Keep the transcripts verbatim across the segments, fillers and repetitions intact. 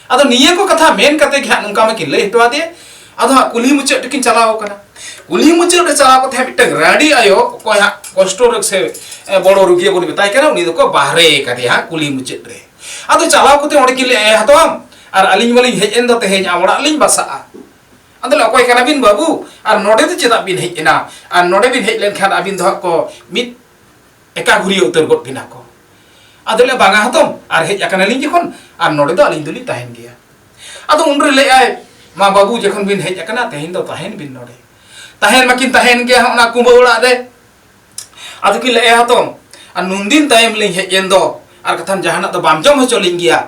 ᱟᱫᱚ ᱱᱤᱭᱟᱹ ᱠᱚ ᱠᱟᱛᱷᱟ ᱢᱮᱱ ᱠᱟᱛᱮ ᱜᱮ ᱦᱟᱸᱜ ᱱᱚᱝᱠᱟ ᱢᱟᱠᱤᱱ ᱞᱟᱹᱭ ᱦᱚᱴᱚ ᱟᱫᱮᱭᱟ᱾ ᱟᱫᱚ ᱦᱟᱸᱜ ᱠᱩᱞᱦᱤ ᱢᱩᱪᱟᱹᱫ ᱨᱮᱠᱤᱱ ᱪᱟᱞᱟᱣ ᱠᱟᱱᱟ᱾ ᱠᱩᱞᱦᱤ ᱢᱩᱪᱟᱹᱫ ᱨᱮ ᱪᱟᱞᱟᱣ ᱠᱟᱛᱮ ᱦᱟᱸᱜ ᱢᱤᱫᱴᱟᱝ ᱨᱟᱺᱰᱤ ᱟᱭᱳ, ᱚᱠᱚᱭ ᱦᱟᱸᱜ ᱠᱚᱥᱴᱚ ᱨᱮ ᱥᱮ, ᱮ, ᱵᱚᱲᱚ ᱨᱩᱜᱤᱭᱟᱹ ᱵᱚᱱ ᱢᱮᱛᱟᱭ ᱠᱟᱱᱟ, ᱩᱱᱤ ᱫᱚᱠᱚ ᱵᱟᱦᱨᱮ ᱠᱟᱫᱮᱭᱟ ᱦᱟᱸᱜ ᱠᱩᱞᱦᱤ ᱢᱩᱪᱟᱹᱫ ᱨᱮ᱾ ᱟᱫᱚ ᱪᱟᱞᱟᱣ ᱠᱟᱛᱮ ᱚᱸᱰᱮ ᱠᱤᱱ ᱞᱟᱹᱭᱟ, "ᱮ ᱦᱟᱛᱚᱢ, ᱟᱨ ᱟᱹᱞᱤᱧ ᱢᱟᱞᱤᱧ ᱦᱮᱡ ᱮᱱ ᱫᱚ ᱛᱮᱦᱮᱧ, ᱟᱢ ᱚᱲᱟᱜ ᱨᱮᱞᱤᱧ ᱵᱟᱥᱟᱜᱼᱟ?" ᱟᱫᱚ ᱞᱟᱹᱭᱟ, "ᱚᱠᱚᱭ ᱠᱟᱱᱟᱵᱤᱱ ᱵᱟᱹᱵᱩ? ᱟᱨ ᱱᱚᱰᱮ ᱫᱚ ᱪᱮᱫᱟᱜ ᱵᱤᱱ ᱦᱮᱡ ᱮᱱᱟ? ᱟᱨ ᱱᱚᱰᱮ ᱵᱤᱱ ᱦᱮᱡ ᱞᱮᱱᱠᱷᱟᱱ ᱟᱹᱵᱤᱱ ᱫᱚ ᱦᱟᱸᱜ ᱠᱚ ᱢᱤᱫ ᱮᱠᱟ ᱜᱷᱩᱨᱤᱭᱟᱹ ᱩᱛᱟᱹᱨ ᱜᱚᱫ ᱵᱤᱱᱟ ᱠᱚ?" ᱟᱫᱚ ᱞᱟᱹᱭᱟ, "ᱵᱟᱝᱟ ᱦᱟᱛᱚᱢ, ᱟᱨ ᱦᱮᱡ ᱟᱠᱟᱱᱟᱞᱤᱧ ᱡᱚᱠᱷᱚᱱ, ᱟᱨ ᱱᱚᱰᱮ ᱫᱚ ᱟᱹᱞᱤᱧ ᱫᱚᱞᱤᱧ ᱛᱟᱦᱮᱱ ᱜᱮᱭᱟ᱾" ᱟᱫᱚ ᱩᱱᱨᱮ ᱞᱟᱹᱭᱟᱭ, "ᱢᱟ ᱵᱟᱹᱵᱩ, ᱡᱚᱠᱷᱚᱱ ᱵᱤᱱ ᱦᱮᱡ ᱟᱠᱟᱱᱟ, ᱛᱮᱦᱮᱧ ᱫᱚ ᱛᱟᱦᱮᱱ ᱵᱤᱱ ᱱᱚᱰᱮ᱾" ᱛᱟᱦᱮᱱ ᱢᱟᱠᱤᱱ ᱛᱟᱦᱮᱱ ᱜᱮᱭᱟ ᱚᱱᱟ ᱠᱩᱸᱵᱟᱹ ᱚᱲᱟᱜ ᱨᱮ᱾ ᱟᱫᱚ ᱠᱤᱱ ᱞᱟᱹᱭᱟ, "ᱦᱟᱛᱚᱢ, ᱟᱨ ᱱᱩᱱᱫᱤᱱ ᱛᱟᱭᱚᱢ ᱞᱤᱧ ᱦᱮᱡ ᱮᱱ ᱫᱚ, ᱟᱨ ᱠᱟᱛᱷᱟᱱ ᱡᱟᱦᱟᱱᱟᱜ ᱫᱚ ᱵᱟᱢ ᱡᱚᱢ ᱦᱚᱪᱚ ᱞᱤᱧ ᱜᱮᱭᱟ?"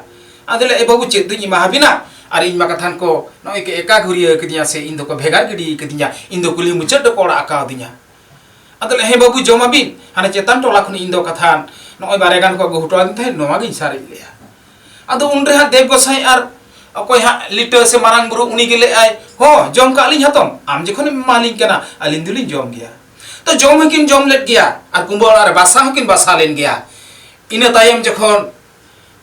ᱟᱫᱚ ᱞᱟᱹᱭᱟ, "ᱮ ᱵᱟᱹᱵᱩ, ᱪᱮᱫ ᱫᱩᱧ ᱮᱢᱟ ᱦᱟᱵᱤᱱᱟ? ᱟᱨ ᱤᱧ ᱢᱟ ᱠᱟᱛᱷᱟᱱ ᱠᱚ ᱱᱚᱜᱼᱚᱭ ᱠᱚ ᱮᱠᱟ ᱜᱷᱩᱨᱤᱭᱟᱹ ᱠᱟᱫᱤᱧᱟ ᱥᱮ ᱤᱧ ᱫᱚᱠᱚ ᱵᱷᱮᱜᱟᱨ ᱜᱤᱰᱤ ᱠᱟᱫᱤᱧᱟ, ᱤᱧ ᱫᱚ ᱠᱩᱞᱦᱤ ᱢᱩᱪᱟᱹᱫ ᱨᱮᱠᱚ ᱚᱲᱟᱜ ᱟᱠᱟᱣᱫᱤᱧᱟ᱾" ᱟᱫᱚ ᱞᱟᱹᱭᱟ, "ᱦᱮᱸ ᱵᱟᱹᱵᱩ, ᱡᱚᱢᱟᱵᱤᱱ, ᱦᱟᱱᱮ ᱪᱮᱛᱟᱱ ᱴᱚᱞᱟ ᱠᱷᱚᱱ ᱤᱧ ᱫᱚ ᱠᱟᱛᱷᱟᱱ ᱱᱚᱜᱼᱚᱭ ᱵᱟᱨᱭᱟ ᱜᱟᱱ ᱠᱚ ᱟᱹᱜᱩ ᱦᱚᱴᱚ ᱟᱫᱤᱧ ᱛᱟᱦᱮᱸᱫ, ᱱᱚᱣᱟ ᱜᱤᱧ ᱥᱟᱨᱮᱡ ᱞᱮᱜᱼᱟ᱾" ᱟᱫᱚ ᱩᱱᱨᱮ ᱦᱟᱸᱜ ᱫᱮᱵ ᱜᱚᱸᱥᱟᱭ ᱟᱨ ᱚᱠᱚᱭ ᱦᱟᱸᱜ ᱞᱤᱴᱟᱹ ᱥᱮ ᱢᱟᱨᱟᱝ ᱵᱩᱨᱩ, ᱩᱱᱤ ᱜᱮ ᱞᱟᱹᱭᱟᱭ, "ᱦᱚᱸ, ᱡᱚᱢ ᱠᱟᱜ ᱞᱤᱧ ᱦᱟᱛᱚᱢ, ᱟᱢ ᱡᱚᱠᱷᱚᱱᱮᱢ ᱮᱢᱟᱞᱤᱧ ᱠᱟᱱᱟ, ᱟᱹᱞᱤᱧ ᱫᱚᱞᱤᱧ ᱡᱚᱢ ᱜᱮᱭᱟ᱾" ᱛᱚ ᱡᱚᱢ ᱦᱚᱸᱠᱤᱱ ᱡᱚᱢ ᱞᱮᱫ ᱜᱮᱭᱟ ᱟᱨ ᱠᱩᱸᱵᱟᱹ ᱚᱲᱟᱜ ᱨᱮ ᱵᱟᱥᱟ ᱦᱚᱸᱠᱤᱱ ᱵᱟᱥᱟ ᱞᱮᱱ ᱜᱮᱭᱟ᱾ ᱤᱱᱟᱹ ᱛᱟᱭᱚᱢ ᱡᱚᱠᱷᱚᱱ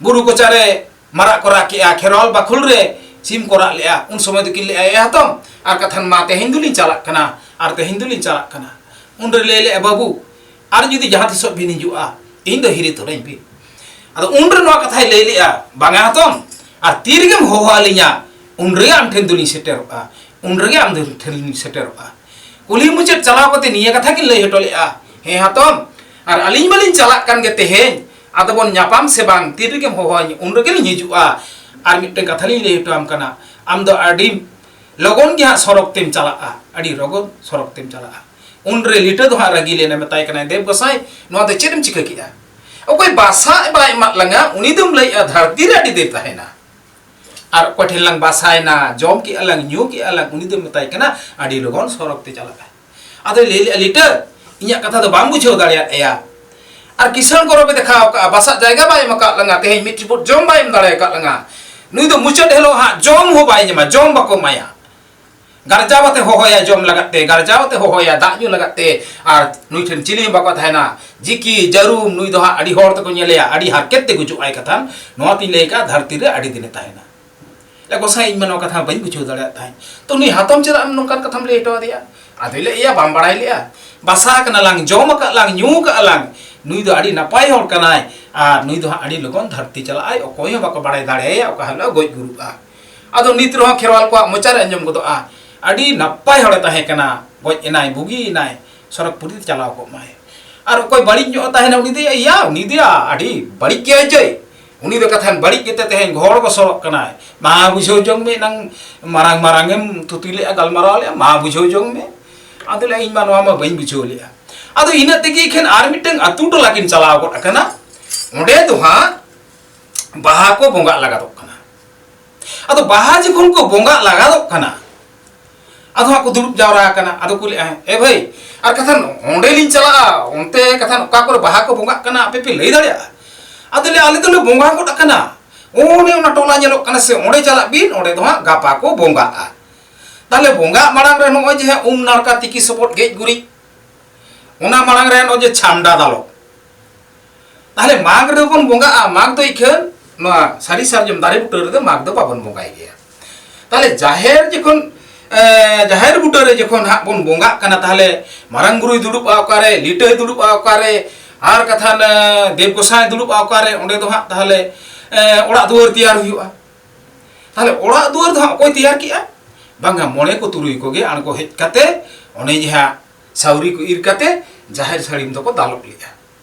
ᱵᱩᱨᱩ ᱠᱚᱪᱟᱨᱮ ᱢᱟᱨᱟᱜ ᱠᱚ ᱨᱟᱜ ᱠᱮᱜᱼᱟ, ᱠᱷᱮᱨᱣᱟᱞ ᱵᱟᱠᱷᱳᱞ ᱨᱮ ᱥᱤᱢ ᱠᱚ ᱨᱟᱜ ᱞᱮᱜᱼᱟ, ᱩᱱ ᱥᱚᱢᱚᱭ ᱫᱚᱠᱤᱱ ᱞᱟᱹᱭᱟ, "ᱮ ᱦᱟᱛᱚᱢ, ᱟᱨ ᱠᱟᱛᱷᱟᱱ ᱢᱟ ᱛᱮᱦᱮᱧ ᱫᱚᱞᱤᱧ ᱪᱟᱞᱟᱜ ᱠᱟᱱᱟ, ᱟᱨ ᱛᱮᱦᱮᱧ ᱫᱚᱞᱤᱧ ᱪᱟᱞᱟᱜ ᱠᱟᱱᱟ᱾" ᱩᱱᱨᱮ ᱞᱟᱹᱭ ᱞᱮᱜᱼᱟ, "ᱵᱟᱹᱵᱩ, ᱟᱨ ᱡᱩᱫᱤ ᱡᱟᱦᱟᱸ ᱛᱤᱥᱚᱜ ᱵᱤᱱ ᱦᱤᱡᱩᱜᱼᱟ, ᱤᱧ ᱫᱚ ᱦᱤᱨᱤ ᱛᱚᱨᱟᱧ ᱵᱤᱱ᱾" ᱟᱫᱚ ᱩᱱᱨᱮ ᱱᱚᱣᱟ ᱠᱟᱛᱷᱟᱭ ᱞᱟᱹᱭ ᱞᱮᱜᱼᱟ, "ᱵᱟᱝᱟ ᱦᱟᱛᱚᱢ, ᱟᱨ ᱛᱤ ᱨᱮᱜᱮᱢ ᱦᱚᱦᱚ ᱟᱹᱞᱤᱧᱟ, ᱩᱱ ᱨᱮᱜᱮ ᱟᱢ ᱴᱷᱮᱱ ᱫᱚᱞᱤᱧ ᱥᱮᱴᱮᱨᱚᱜᱼᱟ, ᱩᱱ ᱨᱮᱜᱮ ᱟᱢ ᱴᱷᱮᱱ ᱞᱤᱧ ᱥᱮᱴᱮᱨᱚᱜᱼᱟ᱾" ᱠᱩᱞᱦᱤ ᱢᱩᱪᱟᱹᱫ ᱪᱟᱞᱟᱣ ᱠᱟᱛᱮ ᱱᱤᱭᱟᱹ ᱠᱟᱛᱷᱟ ᱠᱤᱱ ᱞᱟᱹᱭ ᱦᱚᱴᱚ ᱞᱮᱜᱼᱟ, "ᱦᱮᱸ ᱦᱟᱛᱚᱢ, ᱟᱨ ᱟᱹᱞᱤᱧ ᱢᱟᱞᱤᱧ ᱪᱟᱞᱟᱜ ᱠᱟᱱ ᱜᱮ ᱛᱮᱦᱮᱧ, ᱟᱫᱚ ᱵᱚᱱ ᱧᱟᱯᱟᱢ ᱥᱮ ᱵᱟᱝ, ᱛᱤ ᱨᱮᱜᱮᱢ ᱦᱚᱦᱚᱣᱟᱹᱧᱟ, ᱩᱱ ᱨᱮᱜᱮ ᱞᱤᱧ ᱦᱤᱡᱩᱜᱼᱟ᱾ ᱟᱨ ᱢᱤᱫᱴᱟᱝ ᱠᱟᱛᱷᱟ ᱞᱤᱧ ᱞᱟᱹᱭ ᱦᱚᱴᱚ ᱟᱢ ᱠᱟᱱᱟ, ᱟᱢ ᱫᱚ ᱟᱹᱰᱤ ᱞᱚᱜᱚᱱ ᱜᱮ ᱦᱟᱸᱜ ᱥᱚᱨᱚᱜᱽ ᱛᱮᱢ ᱪᱟᱞᱟᱜᱼᱟ, ᱟᱹᱰᱤ ᱞᱚᱜᱚᱱ ᱥᱚᱨᱚᱜᱽ ᱛᱮᱢ ᱪᱟᱞᱟᱜᱼᱟ᱾" ᱩᱱᱨᱮ ᱞᱤᱴᱟᱹ ᱫᱚ ᱦᱟᱸᱜ ᱨᱟᱹᱜᱤ ᱞᱮᱱᱟ, ᱢᱮᱛᱟᱭ ᱠᱟᱱᱟᱭ, "ᱫᱮᱵ ᱜᱚᱸᱥᱟᱭ, ᱱᱚᱣᱟ ᱫᱚ ᱪᱮᱫ ᱮᱢ ᱪᱤᱠᱟᱹ ᱠᱮᱜᱼᱟ? ᱚᱠᱚᱭ ᱵᱟᱥᱟ ᱵᱟᱭ ᱮᱢᱟᱫ ᱞᱟᱝᱟ, ᱩᱱᱤ ᱫᱚᱢ ᱞᱟᱹᱭᱮᱜᱼᱟ ᱫᱷᱟᱹᱨᱛᱤ ᱨᱮ ᱟᱹᱰᱤ ᱫᱤᱱ ᱛᱟᱦᱮᱱᱟ, ᱟᱨ ᱚᱠᱚᱭ ᱴᱷᱮᱱ ᱞᱟᱝ ᱵᱟᱥᱟᱭᱮᱱᱟ, ᱡᱚᱢ ᱠᱮᱜᱼᱟ ᱞᱟᱝ, ᱧᱩ ᱠᱮᱜᱼᱟ ᱞᱟᱝ, ᱩᱱᱤ ᱫᱚᱢ ᱢᱮᱛᱟᱭ ᱠᱟᱱᱟ ᱟᱹᱰᱤ ᱞᱚᱜᱚᱱ ᱥᱚᱨᱚᱜᱽ ᱛᱮ ᱪᱟᱞᱟᱜᱼᱟ?" ᱟᱫᱚᱭ ᱞᱟᱹᱭ ᱞᱮᱜᱼᱟ, "ᱞᱤᱴᱟᱹ, ᱤᱧᱟᱹᱜ ᱠᱟᱛᱷᱟ ᱫᱚ ᱵᱟᱢ ᱵᱩᱡᱷᱟᱹᱣ ᱫᱟᱲᱮᱭᱟᱫ ᱮᱭᱟ᱾ ᱟᱨ ᱠᱤᱥᱟᱹᱬ ᱜᱚᱨᱚᱵᱮ ᱫᱮᱠᱷᱟᱣ ᱠᱟᱜᱼᱟ, ᱵᱟᱥᱟᱜ ᱡᱟᱭᱜᱟ ᱵᱟᱭ ᱮᱢ ᱟᱠᱟᱫ ᱞᱟᱝᱟ, ᱛᱮᱦᱮᱧ ᱢᱤᱫ ᱪᱩᱯᱩᱫ ᱡᱚᱢ ᱵᱟᱭ ᱮᱢ ᱫᱟᱲᱮ ᱟᱠᱟᱫ ᱞᱟᱝᱟ᱾ ᱱᱩᱭ ᱫᱚ ᱢᱩᱪᱟᱹᱫ ᱦᱤᱞᱳᱜ ᱦᱟᱸᱜ ᱡᱚᱢ ᱦᱚᱸ ᱵᱟᱭ ᱧᱟᱢᱟ, ᱡᱚᱢ ᱵᱟᱠᱚ ᱮᱢᱟᱭᱟ᱾ ᱜᱟᱨᱡᱟᱣ ᱟᱛᱮ ᱦᱚᱦᱚᱭᱟ ᱡᱚᱢ ᱞᱟᱜᱟᱫ ᱛᱮ, ᱜᱟᱨᱡᱟᱣ ᱟᱛᱮ ᱦᱚᱦᱚᱭᱟ ᱫᱟᱜ ᱧᱩ ᱞᱟᱜᱟᱫ ᱛᱮ, ᱟᱨ ᱱᱩᱭ ᱴᱷᱮᱱ ᱪᱤᱞᱤ ᱦᱚᱸ ᱵᱟᱠᱚ ᱛᱟᱦᱮᱱᱟ᱾ ᱡᱤᱠᱤ ᱡᱟᱹᱨᱩᱢ, ᱱᱩᱭ ᱫᱚ ᱦᱟᱸᱜ ᱟᱹᱰᱤ ᱦᱚᱲ ᱛᱮᱠᱚ ᱧᱮᱞᱮᱭᱟ, ᱟᱹᱰᱤ ᱦᱟᱨᱠᱮᱛ ᱛᱮ ᱜᱩᱡᱩᱜ ᱟᱭ ᱠᱟᱛᱷᱟᱱ, ᱱᱚᱣᱟ ᱛᱤᱧ ᱞᱟᱹᱭ ᱠᱟᱜᱼᱟ, ᱫᱷᱟᱹᱨᱛᱤ ᱨᱮ ᱟᱹᱰᱤ ᱫᱤᱱᱮ ᱛᱟᱦᱮᱱᱟ᱾" ᱞᱟᱹᱭᱟ, "ᱜᱚᱸᱥᱟᱭ, ᱤᱧ ᱢᱟ ᱱᱚᱣᱟ ᱠᱟᱛᱷᱟ ᱵᱟᱹᱧ ᱵᱩᱡᱷᱟᱹᱣ ᱫᱟᱲᱮᱭᱟᱜ ᱛᱟᱦᱮᱸᱫ, ᱛᱚ ᱱᱩᱭ ᱦᱟᱛᱚᱢ ᱪᱮᱫᱟᱜ ᱮᱢ ᱱᱚᱝᱠᱟᱱ ᱠᱟᱛᱷᱟᱢ ᱞᱟᱹᱭ ᱦᱚᱴᱚ ᱟᱫᱮᱭᱟ?" ᱟᱫᱚᱭ ᱞᱟᱹᱭᱟ, "ᱮᱭᱟ, ᱵᱟᱢ ᱵᱟᱲᱟᱭ ᱞᱮᱜᱼᱟ? ᱵᱟᱥᱟ ᱟᱠᱟᱱᱟ ᱞᱟᱝ, ᱡᱚᱢ ᱟᱠᱟᱫ ᱞᱟᱝ, ᱧᱩ ᱟᱠᱟᱫ ᱞᱟᱝ, ᱱᱩᱭ ᱫᱚ ᱟᱹᱰᱤ ᱱᱟᱯᱟᱭ ᱦᱚᱲ ᱠᱟᱱᱟᱭ, ᱟᱨ ᱱᱩᱭ ᱫᱚ ᱦᱟᱸᱜ ᱟᱹᱰᱤ ᱞᱚᱜᱚᱱ ᱫᱷᱟᱹᱨᱛᱤ ᱪᱟᱞᱟᱜ ᱟᱭ, ᱚᱠᱚᱭ ᱦᱚᱸ ᱵᱟᱠᱚ ᱵᱟᱲᱟᱭ ᱫᱟᱲᱮᱭᱟᱭᱟ ᱚᱠᱟ ᱦᱤᱞᱳᱜ ᱜᱚᱡ ᱜᱩᱨᱩᱜᱼᱟ᱾" ᱟᱫᱚ ᱱᱤᱛ ᱨᱮᱦᱚᱸ ᱠᱷᱮᱨᱣᱟᱞ ᱠᱚᱣᱟᱜ ᱢᱚᱪᱟ ᱨᱮ ᱟᱸᱡᱚᱢ ᱜᱚᱫᱚᱜᱼᱟ, "ᱟᱹᱰᱤ ᱱᱟᱯᱟᱭ ᱦᱚᱲᱮ ᱛᱟᱦᱮᱸ ᱠᱟᱱᱟ, ᱜᱚᱡ ᱮᱱᱟᱭ, ᱵᱩᱜᱤᱭᱮᱱᱟᱭ, ᱥᱚᱨᱚᱜᱽᱯᱩᱨᱤ ᱛᱮ ᱪᱟᱞᱟᱣ ᱠᱚᱜ ᱢᱟᱭ᱾" ᱟᱨ ᱚᱠᱚᱭ ᱵᱟᱹᱲᱤᱡ ᱧᱚᱜ ᱮ ᱛᱟᱦᱮᱱᱟ, ᱩᱱᱤ ᱫᱚ, "ᱮᱭᱟ, ᱩᱱᱤ ᱫᱚᱭᱟ ᱟᱹᱰᱤ ᱵᱟᱹᱲᱤᱡ ᱜᱮᱭᱟᱭ ᱪᱮ, ᱩᱱᱤ ᱫᱚ ᱠᱟᱛᱷᱟᱱ ᱵᱟᱹᱲᱤᱡ ᱜᱮᱛᱮ ᱛᱮᱦᱮᱧ ᱜᱷᱚᱲ ᱜᱚᱥᱚᱨᱚᱜ ᱠᱟᱱᱟᱭ, ᱢᱟ ᱵᱩᱡᱷᱟᱹᱣ ᱡᱚᱝ ᱢᱮ, ᱮᱱᱟᱝ ᱢᱟᱨᱟᱝ ᱢᱟᱨᱟᱝ ᱮᱢ ᱛᱷᱩᱛᱤ ᱞᱮᱜᱼᱟ, ᱜᱟᱞᱢᱟᱨᱟᱣ ᱞᱮᱜᱼᱟ, ᱢᱟ ᱵᱩᱡᱷᱟᱹᱣ ᱡᱚᱝ ᱢᱮ᱾" ᱟᱫᱚ ᱞᱟᱹᱭᱟ, "ᱤᱧ ᱢᱟ ᱱᱚᱣᱟ ᱢᱟ ᱵᱟᱹᱧ ᱵᱩᱡᱷᱟᱹᱣ ᱞᱮᱜᱼᱟ᱾" ᱟᱫᱚ ᱤᱱᱟᱹᱜ ᱛᱮᱜᱮ ᱮᱠᱷᱮᱱ ᱟᱨ ᱢᱤᱫᱴᱟᱝ ᱟᱹᱛᱩ ᱴᱚᱞᱟ ᱠᱤᱱ ᱪᱟᱞᱟᱣ ᱜᱚᱫ ᱟᱠᱟᱱᱟ᱾ ᱚᱸᱰᱮ ᱫᱚ ᱦᱟᱸᱜ ᱵᱟᱦᱟ ᱠᱚ ᱵᱚᱸᱜᱟᱜ ᱞᱟᱜᱟᱫᱚᱜ ᱠᱟᱱᱟ᱾ ᱟᱫᱚ ᱵᱟᱦᱟ ᱡᱚᱠᱷᱚᱱ ᱠᱚ ᱵᱚᱸᱜᱟᱜ ᱞᱟᱜᱟᱫᱚᱜ ᱠᱟᱱᱟ, ᱟᱫᱚ ᱦᱟᱸᱜ ᱠᱚ ᱫᱩᱲᱩᱵ ᱡᱟᱣᱨᱟ ᱟᱠᱟᱱᱟ᱾ ᱟᱫᱚ ᱠᱚ ᱞᱟᱹᱭᱟ, "ᱮ ᱵᱷᱟᱹᱭ, ᱟᱨ ᱠᱟᱛᱷᱟᱱ ᱚᱸᱰᱮ ᱞᱤᱧ ᱪᱟᱞᱟᱜᱼᱟ, ᱚᱱᱛᱮ ᱠᱟᱛᱷᱟᱱ ᱚᱠᱟ ᱠᱚᱨᱮ ᱵᱟᱦᱟ ᱠᱚ ᱵᱚᱸᱜᱟᱜ ᱠᱟᱱᱟ, ᱟᱯᱮ ᱯᱮ ᱞᱟᱹᱭ ᱫᱟᱲᱮᱭᱟᱜᱼᱟ?" ᱟᱫᱚ ᱞᱟᱹᱭᱟ, "ᱟᱞᱮ ᱫᱚᱞᱮ ᱵᱚᱸᱜᱟ ᱜᱚᱫ ᱟᱠᱟᱱᱟ, ᱚᱱᱮ ᱚᱱᱟ ᱴᱚᱞᱟ ᱧᱮᱞᱚᱜ ᱠᱟᱱᱟ ᱥᱮ, ᱚᱸᱰᱮ ᱪᱟᱞᱟᱜ ᱵᱤᱱ, ᱚᱸᱰᱮ ᱫᱚ ᱦᱟᱸᱜ ᱜᱟᱯᱟ ᱠᱚ ᱵᱚᱸᱜᱟᱜᱼᱟ᱾" ᱛᱟᱦᱞᱮ ᱵᱚᱸᱜᱟᱜ ᱢᱟᱲᱟᱝ ᱨᱮ ᱱᱚᱜᱼᱚᱭ ᱡᱮ ᱦᱟᱸᱜ ᱩᱢ ᱱᱟᱲᱠᱟ, ᱛᱤᱠᱤ ᱥᱚᱵᱚᱫ, ᱜᱮᱡ ᱜᱩᱨᱤᱡ, ᱚᱱᱟ ᱢᱟᱲᱟᱝ ᱨᱮ ᱱᱚᱜᱼᱚᱭ ᱡᱮ ᱪᱷᱟᱢᱰᱟ ᱫᱟᱞᱚᱵ, ᱛᱟᱦᱞᱮ ᱢᱟᱜᱽ ᱨᱮᱵᱚᱱ ᱵᱚᱸᱜᱟᱜᱼᱟ, ᱢᱟᱜᱽ ᱫᱚ ᱤᱠᱷᱟᱹᱱ ᱱᱚᱣᱟ ᱥᱟᱹᱨᱤ ᱥᱟᱨᱡᱚᱢ ᱫᱟᱨᱮ ᱵᱩᱴᱟᱹ ᱨᱮᱫᱚ ᱢᱟᱜᱽ ᱫᱚ ᱵᱟᱵᱚᱱ ᱵᱚᱸᱜᱟᱭ ᱜᱮᱭᱟ᱾ ᱛᱟᱦᱞᱮ ᱡᱟᱦᱮᱨ ᱡᱚᱠᱷᱚᱱ, ᱮ, ᱡᱟᱦᱮᱨ ᱵᱩᱴᱟᱹ ᱨᱮ ᱡᱚᱠᱷᱚᱱ ᱦᱟᱸᱜ ᱵᱚᱱ ᱵᱚᱸᱜᱟᱜ ᱠᱟᱱᱟ, ᱛᱟᱦᱞᱮ ᱢᱟᱨᱟᱝ ᱵᱩᱨᱩᱭ ᱫᱩᱲᱩᱵᱼᱟ ᱚᱠᱟᱨᱮ, ᱞᱤᱴᱟᱹᱭ ᱫᱩᱲᱩᱵᱼᱟ ᱚᱠᱟᱨᱮ, ᱟᱨ ᱠᱟᱛᱷᱟ, ᱮ, ᱫᱮᱵ ᱜᱚᱸᱥᱟᱭ ᱫᱩᱲᱩᱵᱼᱟ ᱚᱠᱟᱨᱮ, ᱚᱸᱰᱮ ᱫᱚ ᱦᱟᱸᱜ ᱛᱟᱦᱞᱮ, ᱮ, ᱚᱲᱟᱜ ᱫᱩᱣᱟᱹᱨ ᱛᱮᱭᱟᱨ ᱦᱩᱭᱩᱜᱼᱟ᱾ ᱛᱟᱦᱞᱮ ᱚᱲᱟᱜ ᱫᱩᱣᱟᱹᱨ ᱫᱚ ᱦᱟᱸᱜ ᱚᱠᱚᱭ ᱛᱮᱭᱟᱨ ᱠᱮᱜᱼᱟ? ᱵᱟᱝᱟ, ᱢᱚᱬᱮ ᱠᱚ ᱛᱩᱨᱩᱭ ᱠᱚᱜᱮ ᱟᱬᱜᱚ ᱦᱮᱡ ᱠᱟᱛᱮ ᱚᱱᱮ ᱡᱟᱦᱟᱸ ᱥᱟᱹᱣᱨᱤ ᱠᱚ ᱤᱨ ᱠᱟᱛᱮ ᱡᱟᱦᱮᱨ ᱥᱟᱹᱲᱤᱢ ᱫᱚᱠᱚ ᱫᱟᱞᱚᱵ ᱞᱮᱫᱼᱟ᱾